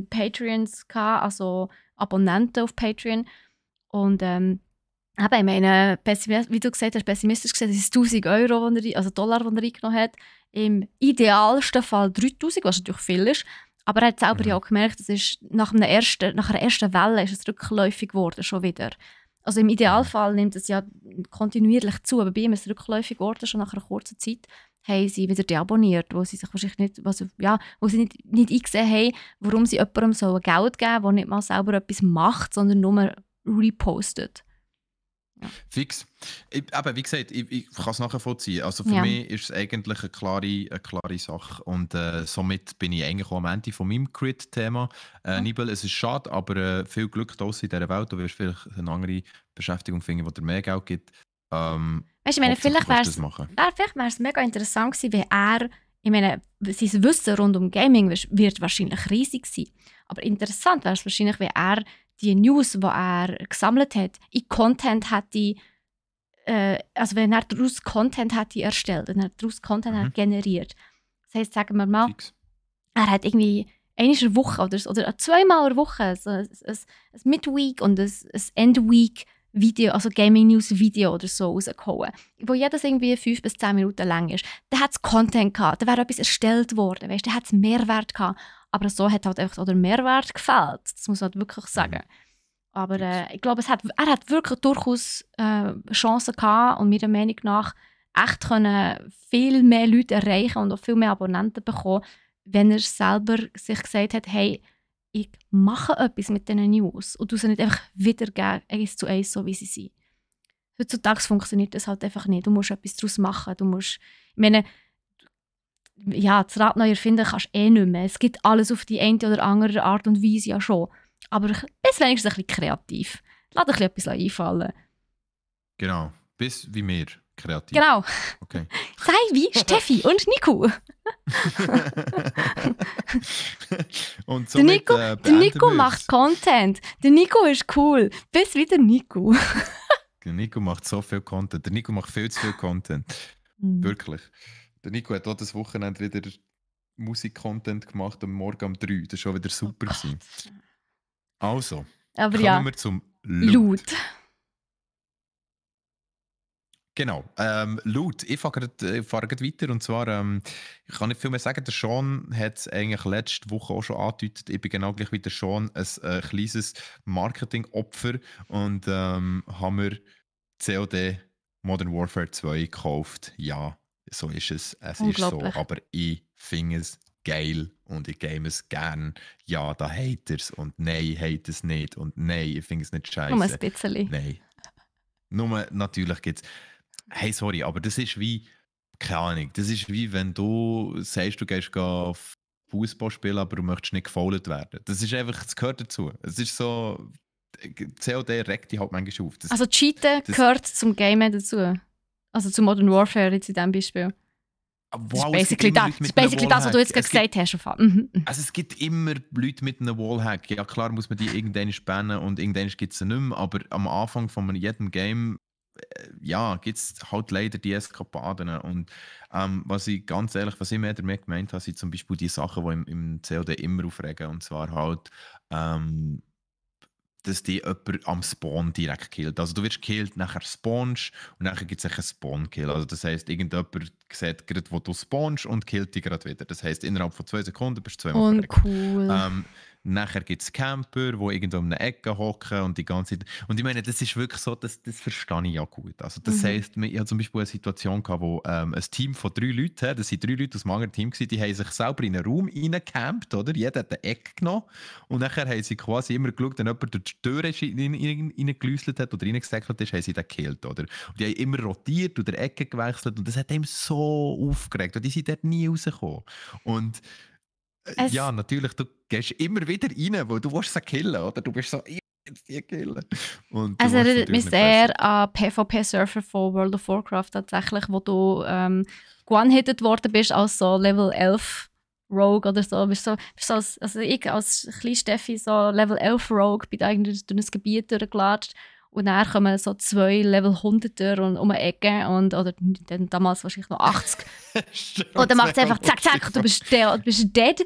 Patreons gehabt, also Abonnenten auf Patreon. Und ich meine, wie du gesagt hast, pessimistisch gesehen, das ist 1000 Euro, also Dollar, die er eingenommen hat. Im idealsten Fall 3000, was natürlich viel ist. Aber er hat selber ja auch gemerkt, das ist nach einer ersten Welle ist es rückläufig geworden, schon wieder. Also im Idealfall nimmt es ja kontinuierlich zu, aber bei ihm ist es rückläufig geworden, schon nach einer kurzen Zeit haben sie wieder deabonniert, wo sie sich wahrscheinlich nicht, wo sie nicht eingesehen haben, warum sie jemandem so Geld geben, der nicht mal selber etwas macht, sondern nur repostet. Ja. Fix. Aber wie gesagt, ich kann es nachvollziehen. Also für mich ist es eigentlich eine klare Sache. Und somit bin ich eigentlich auch am Ende von meinem Crit-Thema. Nibel, es ist schade, aber viel Glück draussen in dieser Welt. Du wirst vielleicht eine andere Beschäftigung finden, die dir mehr Geld gibt. Weißt du, vielleicht wäre es mega interessant gewesen, wenn sein Wissen rund um Gaming wird wahrscheinlich riesig sein. Aber interessant wäre es wahrscheinlich, wenn er die News, die er gesammelt hat, in Content hätte, also wenn er daraus Content hätte erstellt, wenn er daraus Content hat generiert. Das heisst, sagen wir mal, er hat irgendwie einmal in der Woche oder zweimal in der Woche so ein Midweek und ein Endweek Video, also Gaming News Video oder so rausgehauen, wo jedes irgendwie 5 bis 10 Minuten lang ist. Da hat es Content gehabt, da wäre etwas erstellt worden, weißt, da hat es Mehrwert gehabt. Aber so hat halt einfach auch der Mehrwert gefehlt. Das muss man halt wirklich sagen. Aber ich glaube, er hat wirklich durchaus Chancen gehabt und meiner Meinung nach echt können viel mehr Leute erreichen und auch viel mehr Abonnenten bekommen, wenn er selber sich gesagt hat, hey, ich mache etwas mit diesen News und du sie nicht einfach wiedergeben, 1:1, so wie sie sind. Heutzutage funktioniert das halt einfach nicht. Du musst etwas daraus machen. Ich meine, ja, das Rad neu erfinden kannst du nicht mehr. Es gibt alles auf die eine oder andere Art und Weise ja schon. Aber bis wenigstens ein bisschen kreativ. Lass dir etwas einfallen. Genau, bis wie wir kreativ. Genau. Okay. Sei wie Steffi und Nico. Und somit, der Nico macht Content. Der Nico ist cool. Bis wieder Nico. Der Nico macht so viel Content. Der Nico macht viel zu viel Content. Wirklich. Der Nico hat auch das Wochenende wieder Musik-Content gemacht am Morgen um 3. Das war schon wieder super. Also, kommen wir zum Loot. Genau, Loot. Ich fahre gerade weiter und zwar, ich kann nicht viel mehr sagen, der Sean hat es eigentlich letzte Woche auch schon angedeutet, ich bin genau gleich wie der Sean, ein kleines Marketing-Opfer und haben wir COD Modern Warfare 2 gekauft. Ja, so ist es. Es ist so, aber ich finde es geil und ich game es gern. Ja, da hate es und nein, hate es nicht und nein, ich finde es nicht scheiße. Nur ein bisschen. Nein. Nur natürlich gibt es. Hey, sorry, aber das ist wie, keine Ahnung, das ist wie wenn du sagst, du gehst Fußball spielen, aber du möchtest nicht gefoult werden. Das ist einfach, das gehört dazu. Es ist so, COD regt dich halt manchmal auf. Also Cheaten gehört zum Gamen dazu? Also zu Modern Warfare jetzt in diesem Beispiel? Wow, das ist basically das, was du jetzt gesagt hast. Also es gibt immer Leute mit einem Wallhack. Ja klar muss man die irgendwann bannen und irgendwann gibt es sie nicht mehr, aber am Anfang von jedem Game gibt es halt leider die Eskapaden. Und was ich mehr damit gemeint habe, sind zum Beispiel die Sachen, die im COD immer aufregen. Und zwar halt, dass die jemand am Spawn direkt killt. Also du wirst gekillt, nachher spawnst und nachher gibt es einen Spawn-Kill. Also das heisst, irgendjemand sieht gerade, wo du spawnst und killt dich gerade wieder. Das heisst, innerhalb von 2 Sekunden bist du zweimal verreckt. Cool. Nachher gibt es Camper, die irgendwo in einer Ecke hocken und die ganze Zeit. Und ich meine, das ist wirklich so, das verstehe ich ja gut. Also das heisst, ich hatte zum Beispiel eine Situation gehabt, wo ein Team von 3 Leuten, das sind 3 Leute aus dem anderen Team gewesen, die haben sich selber in einen Raum reingecampt, oder? Jeder hat eine Ecke genommen und nachher haben sie quasi immer geschaut, wenn jemand durch die Tür reingelüsselt hat oder reingesäckelt ist, haben sie den gekillt, oder? Und die haben immer rotiert und der Ecke gewechselt und das hat ihm so aufgeregt und die sind dort nie rausgekommen. Und ja, natürlich, du gehst immer wieder rein, weil du willst sie killen, oder? Du bist so, ich will sie killen. Und Es erinnert mich sehr an PvP-Surfer von World of Warcraft tatsächlich, wo du one-hitted worden bist als so Level 11 Rogue oder so. Bist so also ich als kleine Steffi so Level 11 Rogue bin da irgendwie durch ein Gebiet durchgelatscht und dann kommen so 2 Level 100er und um eine Ecke oder dann damals wahrscheinlich noch 80. Und dann macht es einfach zack, zack, du bist dead.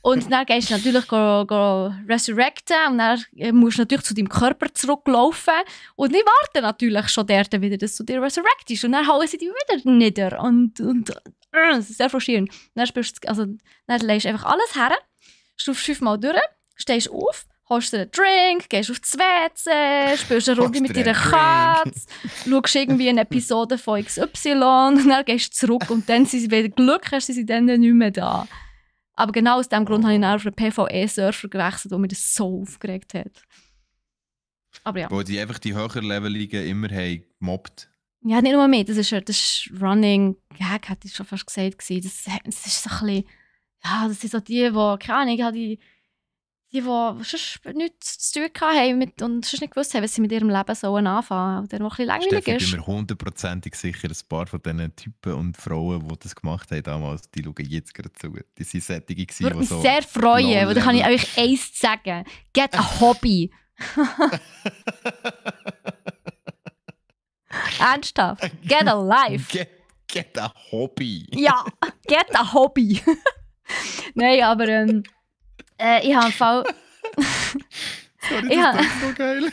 Und dann gehst du natürlich go resurrecten und dann musst du natürlich zu deinem Körper zurücklaufen. Und die warten natürlich schon dort wieder, dass du dir resurrectest. Und dann hauen sie dich wieder nieder. Und das ist sehr frustrierend. Dann legst du einfach alles her, stufst 5-mal durch, stehst auf, holst dir einen Drink, gehst auf das WC, spielst eine Runde mit deiner Katze, schaust irgendwie eine Episode von XY und dann gehst du zurück und dann sind sie wieder Glück, hast sie dann nicht mehr da. Aber genau aus diesem Grund habe ich dann auf einen PvE-Surfer gewechselt, der mich das so aufgeregt hat. Aber ja. Wo die einfach die höherleveligen immer haben gemobbt. Ja, nicht nur mehr. Das ist Running Gag, hätte ich schon fast gesagt. Das ist so ein bisschen... Ja, das sind so die, keine Ahnung, die sonst nichts zu tun haben und sonst nicht gewusst haben, was sie mit ihrem Leben anfangen sollen. Oder noch ein bisschen langweilig ist. Ich bin mir hundertprozentig sicher, ein paar von diesen Typen und Frauen, die das gemacht haben damals, die schauen jetzt gerade zu. Die sind Sättige gewesen, würde mich so sehr freuen, weil da kann ich euch eins sagen. Get a Hobby. Ernsthaft. Get a life. Get a Hobby. Ja, get a Hobby. Nein, aber ich habe im Fall... Sorry, das ist so geil.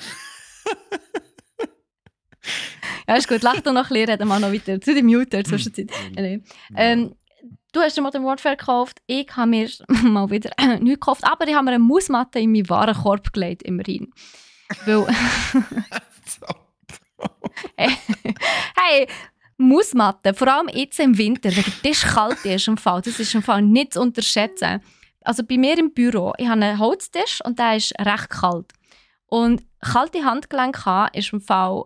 Ja, ist gut. Lach doch noch ein bisschen, reden wir noch weiter. Zu dem Muter zwischenzeit. Du hast dir Modern Warfare gekauft. Ich habe mir mal wieder nichts gekauft. Aber ich habe mir eine Mausmatte in meinen Warenkorb gelegt, immerhin. Weil... hey, Mausmatte, vor allem jetzt im Winter, wenn der Tisch kalt ist, das ist im Fall nicht zu unterschätzen. Also bei mir im Büro, ich habe einen Holztisch und der ist recht kalt. Und kalte Handgelenke haben ist im Fall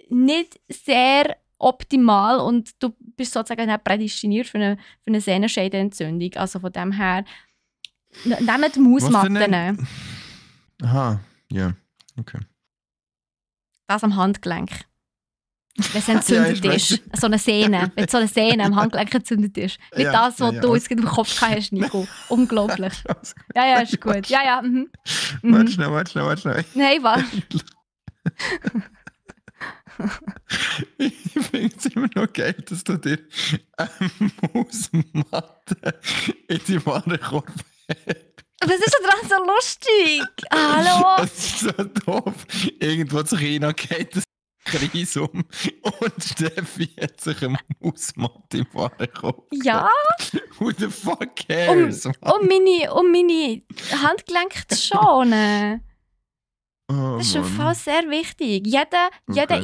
nicht sehr optimal und du bist sozusagen auch prädestiniert für eine Sehnenscheidenentzündung. Also von dem her, nehmt Mausmatten. Aha, ja, okay. Das am Handgelenk. Wenn es entzündet ist. So eine Sehne. Wenn so eine Sehne am Handgelenk entzündet ist. Nicht ja, das, was du jetzt im Kopf hast, Nico. Unglaublich. Ja, ist gut. Ja. Warte schnell. Nein, warte. Ich finde es immer noch geil, dass du dir eine Mausmatte in die Warenkorb hast. Was ist denn dran so lustig? Hallo? Das ist so doof. Irgendwo zu China geht das Kreis um und Steffi hat sich eine Mausmatte im Warenkorb. Ja? Who the fuck cares? Um meine Handgelenke zu schonen. Oh, das ist im Fall sehr wichtig. Jeder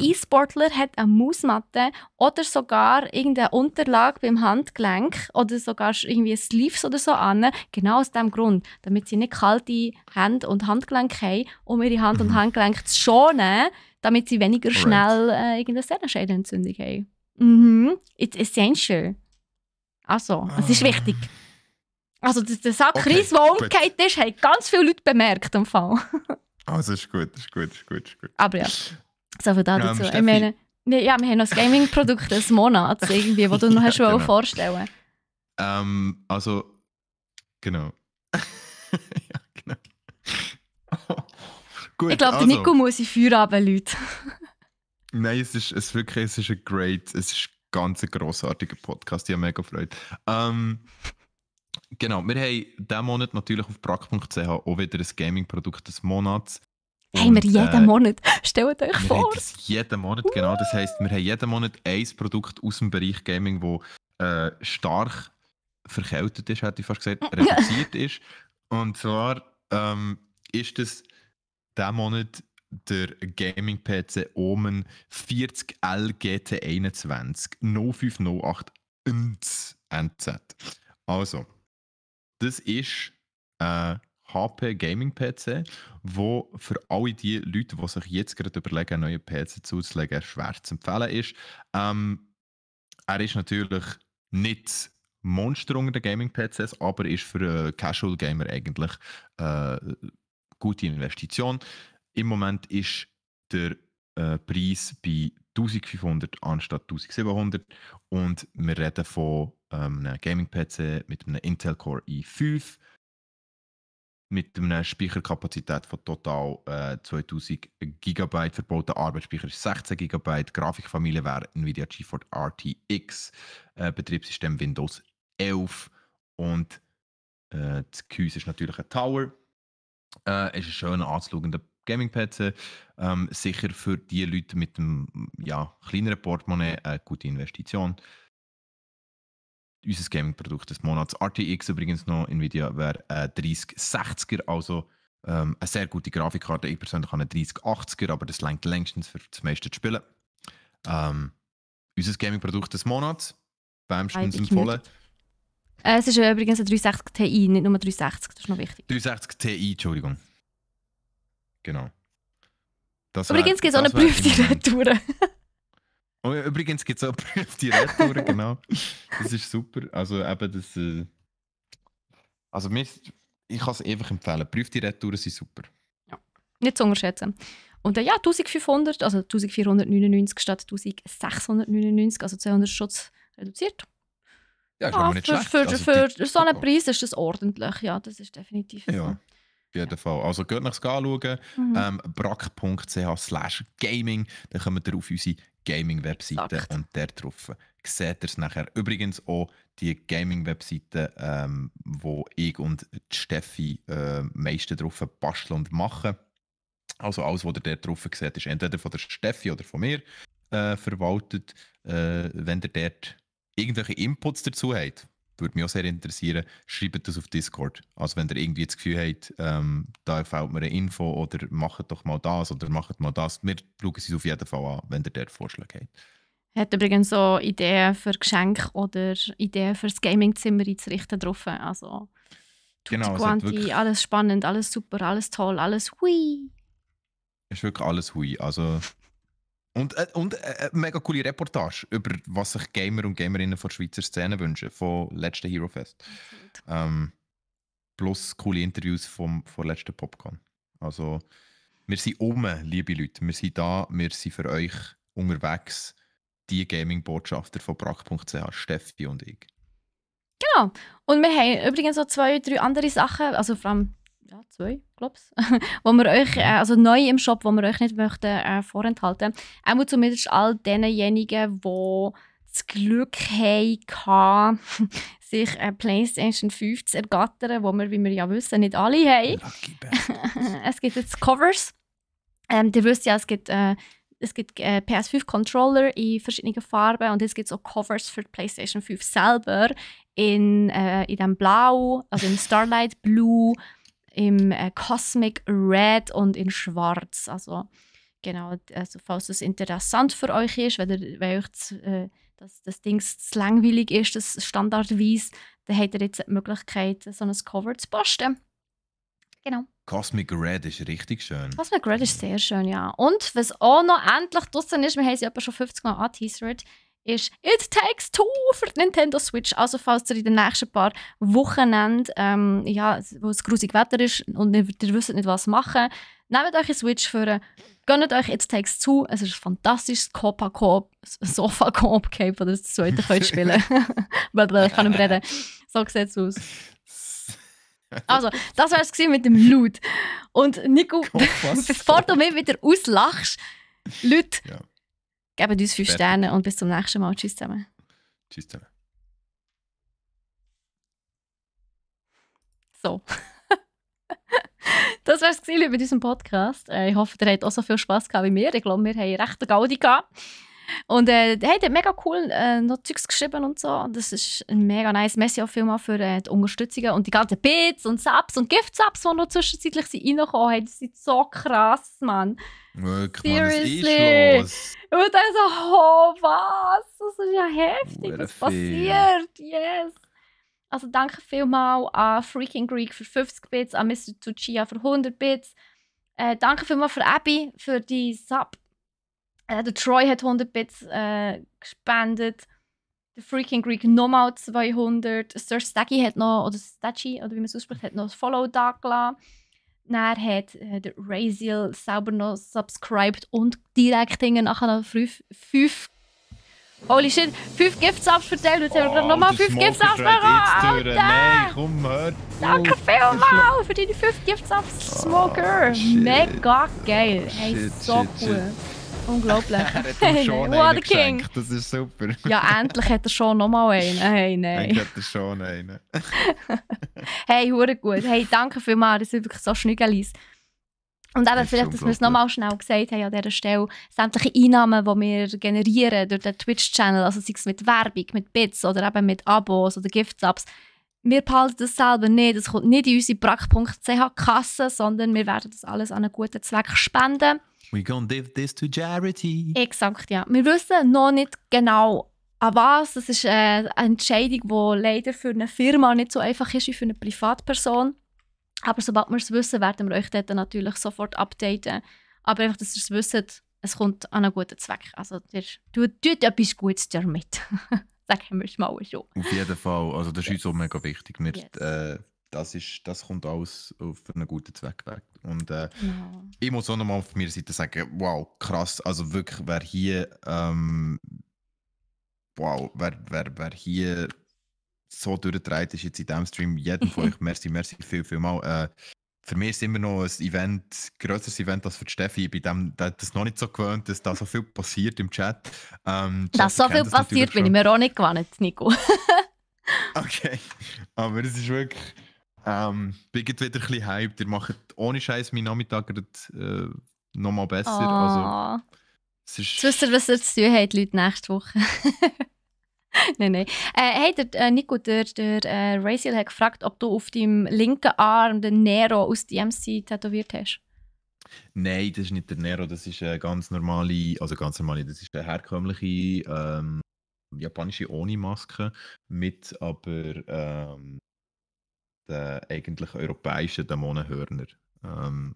E-Sportler hat eine Mausmatte oder sogar irgendeine Unterlage beim Handgelenk oder sogar irgendwie Sleeves oder so an. Genau aus diesem Grund, damit sie nicht kalte Hände und Handgelenke haben, um ihre Hand und Handgelenke zu schonen, damit sie weniger schnell irgendeine Sehnenscheidenentzündung haben. It's essential. Also, es ist wichtig. Also, der Sackreis, der umgekehrt ist, haben ganz viele Leute bemerkt am Fall. Also ist gut. Aber ja, so viel dazu. Ich meine, wir haben noch das Gaming-Produkt des Monats, irgendwie, das du noch hast genau. Vorstellen. Also, genau. Ja, genau. Gut, ich glaube, Nico muss in Feierabend, Leute. Nein, es ist ein ganz grossartiger Podcast, ich habe mega Freude. Genau, wir haben diesen Monat natürlich auf brack.ch auch wieder ein Gaming-Produkt des Monats. Haben wir jeden Monat? Stellt euch vor. Wir haben das jeden Monat, genau. Das heisst, wir haben jeden Monat ein Produkt aus dem Bereich Gaming, das stark verkältet ist, hätte ich fast gesagt, reduziert ist. Und zwar ist es diesen Monat der Gaming-PC Omen 40L GT21 0508 NZ. Also, das ist ein HP Gaming-PC, wo für alle die Leute, die sich jetzt gerade überlegen, einen neuen PC zuzulegen, schwer zu empfehlen ist. Er ist natürlich nicht Monster unter den Gaming-PCs, aber ist für Casual Gamer eigentlich eine gute Investition. Im Moment ist der Preis bei 1500 anstatt 1700 und wir reden von einem Gaming-PC mit einem Intel Core i5 mit einer Speicherkapazität von total 2000 GB. Verbauter Arbeitsspeicher ist 16 GB. Grafikfamilie wäre Nvidia GeForce RTX. Betriebssystem Windows 11. Und das Gehäuse ist natürlich ein Tower. Es ist ein schöner anzuschauender Gaming-PC. Sicher für die Leute mit einem kleineren Portemonnaie eine gute Investition. Unser Gaming-Produkt des Monats. RTX übrigens noch, Nvidia wäre 3060er, also eine sehr gute Grafikkarte. Ich persönlich habe eine 3080er, aber das reicht längstens für das meiste zu spielen. Unser Gaming-Produkt des Monats, wärmstens empfohlen. Es ist übrigens ein 360 Ti, nicht nur 360, das ist noch wichtig. 360 Ti, Entschuldigung. Genau. Übrigens gibt es auch eine prüfte Retour. Oh, ja, übrigens gibt es auch prüfte Retouren, genau. Das ist super. Also eben das... ich kann es einfach empfehlen. Prüfte Retouren sind super. Ja, nicht zu unterschätzen. Und 1500, also 1499 statt 1699, also 200 Schutz reduziert. Ja, ist aber nicht schlecht. Für so einen Preis ist das ordentlich. Ja, das ist definitiv so. Ja. Auf jeden Fall. Also geht nach anschauen. brack.ch/gaming. Dann kommt ihr auf unsere Gaming-Webseite und dort drauf seht ihr es nachher. Übrigens auch die Gaming-Webseite, wo ich und die Steffi meiste drauf basteln und machen. Also alles, was ihr dort drauf seht, ist entweder von der Steffi oder von mir verwaltet. Wenn ihr dort irgendwelche Inputs dazu habt, würde mich auch sehr interessieren, schreibt das auf Discord. Also wenn ihr irgendwie das Gefühl habt, da fehlt mir eine Info oder macht doch mal das oder macht mal das. Wir schauen es auf jeden Fall an, wenn ihr dort Vorschläge habt. Hat übrigens so Ideen für Geschenke oder Ideen für das Gamingzimmer einzurichten drauf. Also genau, Quanti, alles spannend, alles super, alles toll, alles hui. Es ist wirklich alles hui. Also Und eine mega coole Reportage über was sich Gamer und Gamerinnen von der Schweizer Szene wünschen, vom letzten Hero Fest. Plus coole Interviews vom letzten Popcorn. Also, wir sind liebe Leute. Wir sind da, wir sind für euch unterwegs. Die Gaming-Botschafter von brack.ch, Steffi und ich. Genau. Und wir haben übrigens so 2, 3 andere Sachen, also vor allem 2, glaube ich, wo wir euch, also neu im Shop, wo wir euch nicht möchten, vorenthalten. Auch zumindest all denjenigen, die das Glück hatten, sich eine PlayStation 5 zu ergattern, wo wir, wie wir ja wissen, nicht alle haben. Es gibt jetzt Covers. Ihr wisst ja, es gibt PS5-Controller in verschiedenen Farben und jetzt gibt es auch Covers für die PlayStation 5 selber in dem Blau, also im Starlight Blue, im Cosmic Red und in Schwarz. Also genau, also falls das interessant für euch ist, wenn euch das Ding zu langweilig ist, das standardweise, dann habt ihr jetzt die Möglichkeit, so ein Cover zu posten. Genau. Cosmic Red ist richtig schön. Cosmic Red ist sehr schön, ja. Und was auch noch endlich draussen ist, wir haben sie etwa schon 50 Mal angeteasert, ist It Takes Two für die Nintendo Switch. Also falls ihr in den nächsten paar Wochenenden, wo es grusig Wetter ist und ihr wisst nicht, was machen, nehmt euch eine Switch für, gönnt euch It Takes Two. Es ist ein fantastisches Sofa-Coop-Cape, das ihr das zweite könnt spielen. Weil ich kann nicht reden. So sieht es aus. Also, das war es mit dem Loot. Und Nico, bevor du mich wieder auslachst, Leute, gebt uns 5 Sterne und bis zum nächsten Mal. Tschüss zusammen. Tschüss zusammen. So. Das war es mit unserem Podcast. Ich hoffe, ihr habt auch so viel Spass gehabt wie wir. Ich glaube, wir haben recht Gaudi gehabt. Und hey, der hat mega cool noch Zeugs geschrieben und so. Und das ist ein mega nice. Merci auch vielmal für die Unterstützung. Und die ganzen Bits und Subs und Gift-Subs, die noch zwischenzeitlich reingekommen sind, die sind so krass, Mann. Wirklich, Mann, was ist Seriously. los? Und dann so, oh, was? Das ist ja heftig, Hure was viel. passiert? Yes. Also danke vielmals an Freaking Greek für 50 Bits, an Mr. Tuccia für 100 Bits. Danke vielmals für Abby, für die Sub. Der Troy hat 100 Bits gespendet. Der Freaking Greek nochmal 200. Sir Staggy hat noch, oder Staggy, oder wie man es ausspricht, hat noch ein Follow da gelassen. Dann hat der Raziel selber noch subscribed und direkt nachher noch 5 Holy shit, 5 Gift-Subs verteilt. Jetzt haben wir gerade nochmal 5 Gift-Subs bekommen. Nein, komm, hör. Danke vielmals für deine 5 Gift-Subs, Smoker. Shit. Mega geil. Hey, Shit, so shit, cool. Unglaublich. Er hat ihm schon What einen a king. geschenkt, das ist super. Ja, endlich hat er schon nochmal einen. Hey, nein. Eigentlich hat er schon einen. Hey, hure gut. Hey, danke vielmals. Das ist wirklich so schnüggelis. Und eben Das ist vielleicht, dass wir es unglaublich. nochmal schnell gesagt haben an dieser Stelle, sämtliche Einnahmen, die wir generieren durch den Twitch-Channel, also sei es mit Werbung, mit Bits oder eben mit Abos oder Gift-Subs, wir behalten das selber nicht. Das kommt nicht in unsere brack.ch-Kasse, sondern wir werden das alles an einen guten Zweck spenden. We gonna give this to charity. Exakt, ja. Wir wissen noch nicht genau, an was. Das ist eine Entscheidung, die leider für eine Firma nicht so einfach ist wie für eine Privatperson. Aber sobald wir es wissen, werden wir euch dort natürlich sofort updaten. Aber einfach, dass ihr es wisst, es kommt an einen guten Zweck. Also, ihr tut etwas Gutes damit. Sagen wir es mal so. Auf jeden Fall, also das ist uns Yes. auch mega wichtig. Wir, Yes. das kommt alles auf einen guten Zweck weg. Und Genau. ich muss auch nochmal auf meiner Seite sagen, wow, krass, also wirklich, wer hier so durchgedreht ist jetzt in diesem Stream, jedem von euch, merci viel mal. Für mich ist es immer noch ein grösseres Event als für die Steffi. Ich bin das noch nicht so gewöhnt, dass da so viel passiert im Chat. Dass so viel passiert, bin ich mir auch nicht gewohnt, Nico. Okay, aber es ist wirklich. Bin jetzt wieder ein bisschen hyped. Ihr macht ohne Scheiß meinen Nachmittag nochmal besser. Also, es ist. Jetzt wisst ihr, was ihr zu tun habt, Leute, nächste Woche. Nein. Hey, Nico, der Raziel hat gefragt, ob du auf deinem linken Arm den Nero aus DMC tätowiert hast. Nein, das ist nicht der Nero, das ist eine das ist eine herkömmliche japanische Oni-Maske mit aber den eigentlich europäischen Dämonenhörner.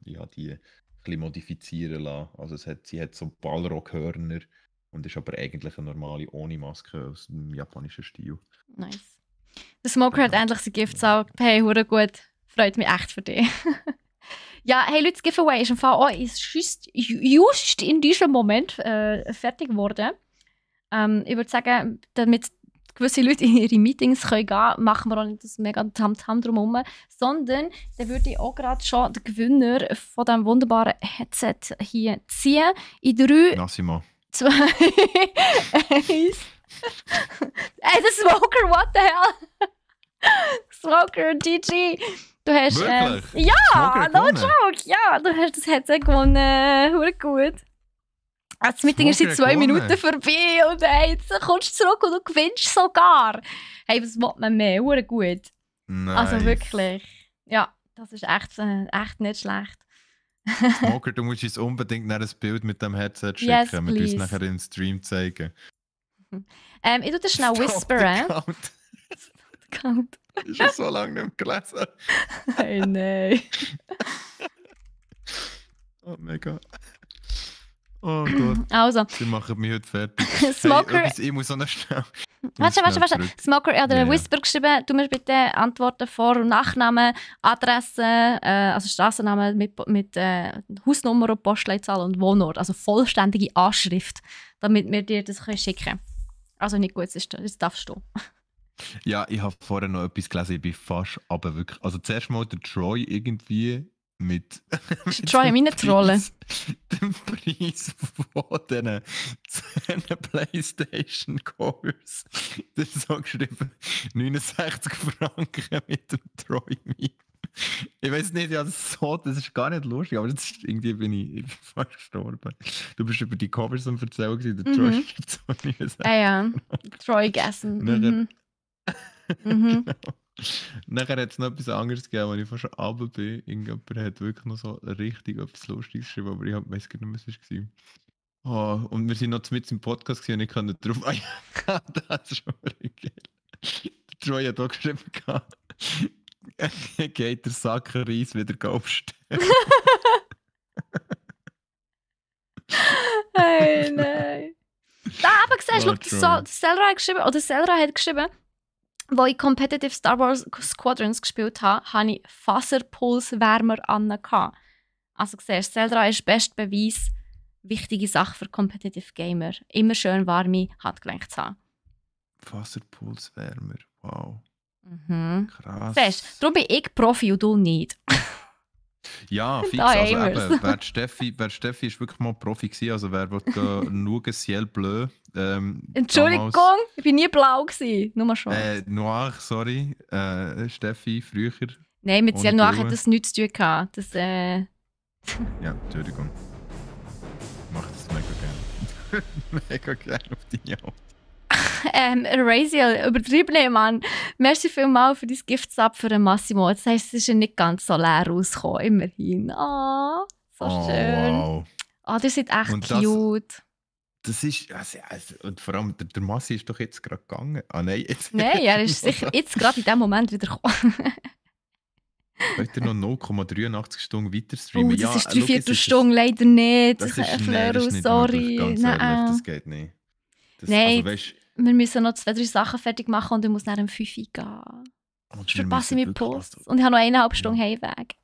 Ich habe die ein bisschen modifizieren lassen. Also sie hat so Ballrockhörner und ist aber eigentlich eine normale Oni-Maske aus dem japanischen Stil. Nice. Der Smoker hat endlich sein Gift gesagt. Hey, hure gut. Freut mich echt für dich. Ja, hey Leute, das Giveaway ist im Fall auch just in diesem Moment fertig geworden. Ich würde sagen, damit gewisse Leute in ihre Meetings gehen können, machen wir auch nicht das mega Tamtam drumherum, sondern dann würde ich auch gerade schon den Gewinner von diesem wunderbaren Headset hier ziehen. In 3, Nassimo. 2, 1. Hey, der Smoker, what the hell? Smoker, GG. Du hast. Wirklich? Ja, Smoker no gewonnen? joke. Ja, du hast das Headset gewonnen. Hure gut. Das Meeting ist in Smoker 2 gewonnen. Minuten vorbei und hey, jetzt kommst du zurück und du gewinnst sogar. Hey, was will man mehr? Hure gut. Nice. Also wirklich. Ja, das ist echt nicht schlecht. Smoker, du musst uns unbedingt nach ein Bild mit dem Headset schicken. Yes, Wir uns please. nachher im Stream zeigen. Ich tue das schnell Stop whisperen. the count. Ich habe so lange nicht mehr gelesen. Hey, nein. Oh, mega. Oh Gott, Also, sie machen mich heute fertig. Smoker. Hey, ich muss so noch schnell. Warte. zurück. Smoker hat Ja, einen ja. Whisper geschrieben. Du mir bitte antworten, Vor- und Nachnamen, Adresse, also Straßennamen mit Hausnummer, Postleitzahl und Wohnort. Also vollständige Anschrift, damit wir dir das schicken können. Also nicht gut, das darfst du. Ja, ich habe vorher noch etwas gelesen, ich bin fast, aber wirklich. Also zuerst mal der Troy irgendwie mit. Ist Troy meine Trolle? Den Preis von diesen 10 PlayStation Covers. Das ist so geschrieben: 69 Franken mit dem Troy Me. Ich weiß nicht, ja, das ist gar nicht lustig, aber das ist, irgendwie ich bin fast gestorben. Du bist über die Covers am Erzählen gewesen, der Troy Mhm. schreibt so nie Ja. Troy Gessen. Nachher, Mhm. Mhm. genau. Nachher hat es noch etwas anderes gegeben, als ich fast schon runter bin. Irgendjemand hat wirklich noch so richtig etwas Lustiges geschrieben, aber ich weiß gar nicht mehr, was es war. Oh, und wir sind noch mit im Podcast gewesen und ich kann nicht drauf. Ah ja, das ist schon wirklich geil. Der Troy hat auch geschrieben, geht der Sack Reis wieder aufstellen. Hey, nein. Da aber siehst du, Troy. Selra hat geschrieben, oder Selra hat geschrieben, wo ich Competitive Star Wars Squadrons gespielt habe, hatte ich Faserpulswärmer an. Also siehst du, Selra ist der beste Beweis, wichtige Sache für Competitive Gamer. Immer schön warme Handgelenke zu haben. Wasserpulswärmer, wow. Mhm. Krass. Siehst du, darum bin ich Profi und du nicht. Ja, fix. Da Also haben wir's. eben, wer Steffi ist wirklich mal Profi gewesen, also wer will schauen, Ciel Bleu. Entschuldigung, ich war nie blau gewesen. Nur schon. Noir, sorry. Steffi, früher. Nein, mit ohne Ciel Noir Brille. hat das nichts zu tun gehabt. Das, Ja, Entschuldigung. Ich mache das mega gerne. Mega gerne auf deine Haut. Raziel, übertrieben, Mann. Merci vielmals für dein Gift-Sub für den Massimo. Das heisst, es ist ja nicht ganz so leer rausgekommen, immerhin. Oh, so schön. Wow. Oh, das ist echt Und das- cute. Das ist, also, und vor allem, der Massi ist doch jetzt gerade gegangen. Ah nein, jetzt. Nein, er ist sicher jetzt gerade in diesem Moment wieder gekommen. Wollt ihr noch 0,83 Stunden weiter streamen? Oh, das ist schau, 3/4 jetzt ist es- Stunde leider nicht. Das ist, Fleur, das ist nicht sorry. möglich, ganz Nein. ehrlich, das geht nicht. Das, Nein. Also, weißt, Wir müssen noch 2-3 Sachen fertig machen und ich muss nach dem 5 Uhr gehen. und Sonst wir verpasse ich müssen meinen wirklich- Post. Und ich habe noch 1,5 Stunden Heimweg.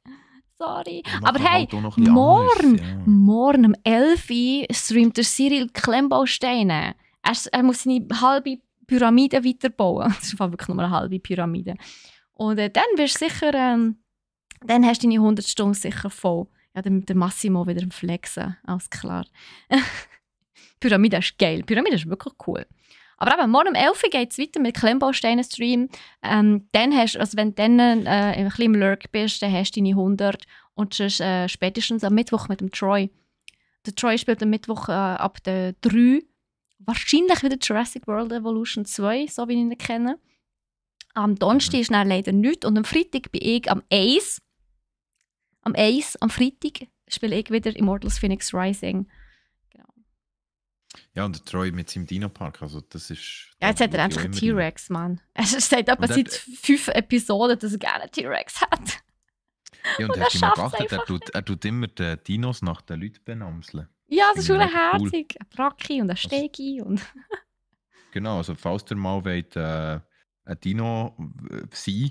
Sorry. wir Aber machen hey, halt auch noch ein bisschen morgen, anderes, ja. morgen um 11 Uhr streamt der Cyril Klemmbausteine. Er muss seine halbe Pyramide weiterbauen. Das ist wirklich nur eine halbe Pyramide. Und dann wirst du sicher, dann hast du deine 100 Stunden sicher voll. Ja, der Massimo wieder am Flexen, alles klar. Pyramide ist geil. Pyramide ist wirklich cool. Aber eben, morgen um 11 Uhr geht es weiter mit Klemmbausteinen-Stream. Dann hast, also wenn du dann ein bisschen im Lurk bist, dann hast du deine 100. Und sonst, spätestens am Mittwoch mit dem Troy. Der Troy spielt am Mittwoch ab der 3. Wahrscheinlich wieder Jurassic World Evolution 2, so wie ich ihn kenne. Am Donnerstag ist dann leider nichts. Und am Freitag bin ich am 1. Am Freitag spiele ich wieder Immortals Phoenix Rising. Ja, und der Troy mit seinem Dino-Park, also das ist... Ja, jetzt hat er endlich einen T-Rex, Mann. Er sagt etwa Und seit 5 Episoden, dass er gerne einen T-Rex hat. Ja, und und hast du er mal schafft's geachtet, er tut immer die Dinos nach den Leuten benamseln. Ja, das ist schon Finde ich mega cool. herzig. Ein Bracki und ein Stegi. Und Genau, also falls ihr mal wollt, ein Dino sein,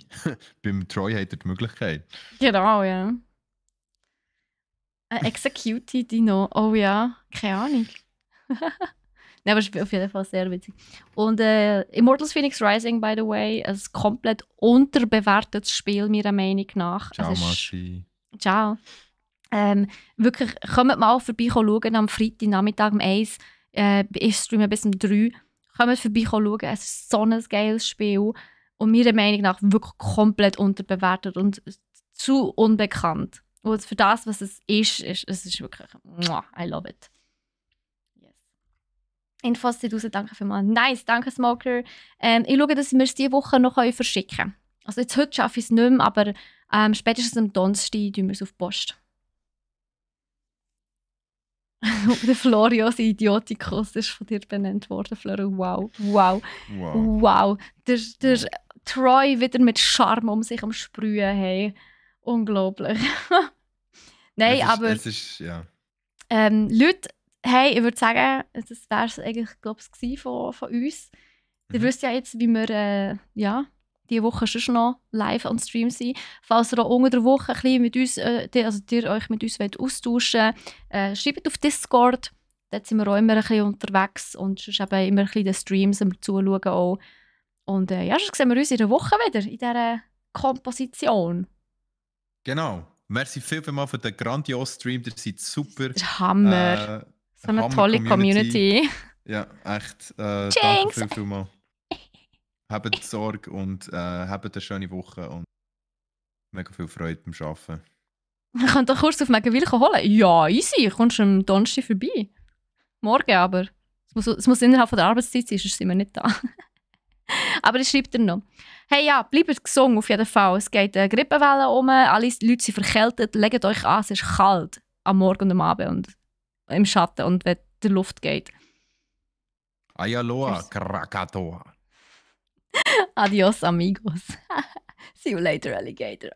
beim Troy habt ihr die Möglichkeit. genau, ja. Ein Executed Dino. Oh ja, keine Ahnung. Nein, aber es ist auf jeden Fall sehr witzig. Und Immortals Phoenix Rising, by the way, ein komplett unterbewertetes Spiel, meiner Meinung nach. Ciao, Es ist- Massi. Ciao. Wirklich, kommt mal vorbei schauen am Freitagnachmittag um 1. Ich streame bis um 3. Kommt vorbei schauen, es ist so ein geiles Spiel. Und meiner Meinung nach wirklich komplett unterbewertet und zu unbekannt. Und für das, was es ist es ist wirklich, I love it. Yes. Infos sind raus, danke vielmals. Nice, danke Smoker. Ich schaue, dass wir es diese Woche noch verschicken können. Also jetzt heute schaffe ich es nicht mehr, aber spätestens am Donnerstag tun wir es auf die Post. Der Florios Idiotikus ist von dir benannt worden, Floro. Wow, wow, Wow. wow. Der Troy wieder mit Charme um sich am Sprühen. Hey. Unglaublich. Nein, aber Es ist, ja. Leute, hey, ich würde sagen, das wäre es eigentlich, glaube ich, von uns. Ihr wisst ja jetzt, wie wir diese Woche schon noch live on Stream sind. Falls ihr auch unter der Woche ein bisschen mit uns, ihr euch mit uns austauschen wollt, schreibt auf Discord. Dort sind wir auch immer ein bisschen unterwegs und sonst eben immer ein bisschen den Streams wir zuschauen auch. Und sonst sehen wir uns in der Woche wieder, in dieser Komposition. Genau. Merci vielmals für den grandiosen Stream, ihr seid super. Der Hammer. So eine Hammer tolle Community. Ja, echt. Jinx. Danke vielmals. Habt Sorge und habt eine schöne Woche und Mega viel Freude beim Arbeiten. Ich kann doch kurz auf Megenwil holen. Ja, easy. Kommst du am Donnerstag vorbei. Morgen aber. Es muss innerhalb von der Arbeitszeit sein, sonst sind wir nicht da. Aber ich schreibe dir noch. Hey ja, bleibt gesund auf jeden Fall. Es geht eine Grippewelle um, alle Leute sind verkältet. Legt euch an, es ist kalt. Am Morgen und am Abend und im Schatten und wenn die Luft geht. Ayaloa, Krakatoa. Adios, amigos. See you later, alligator.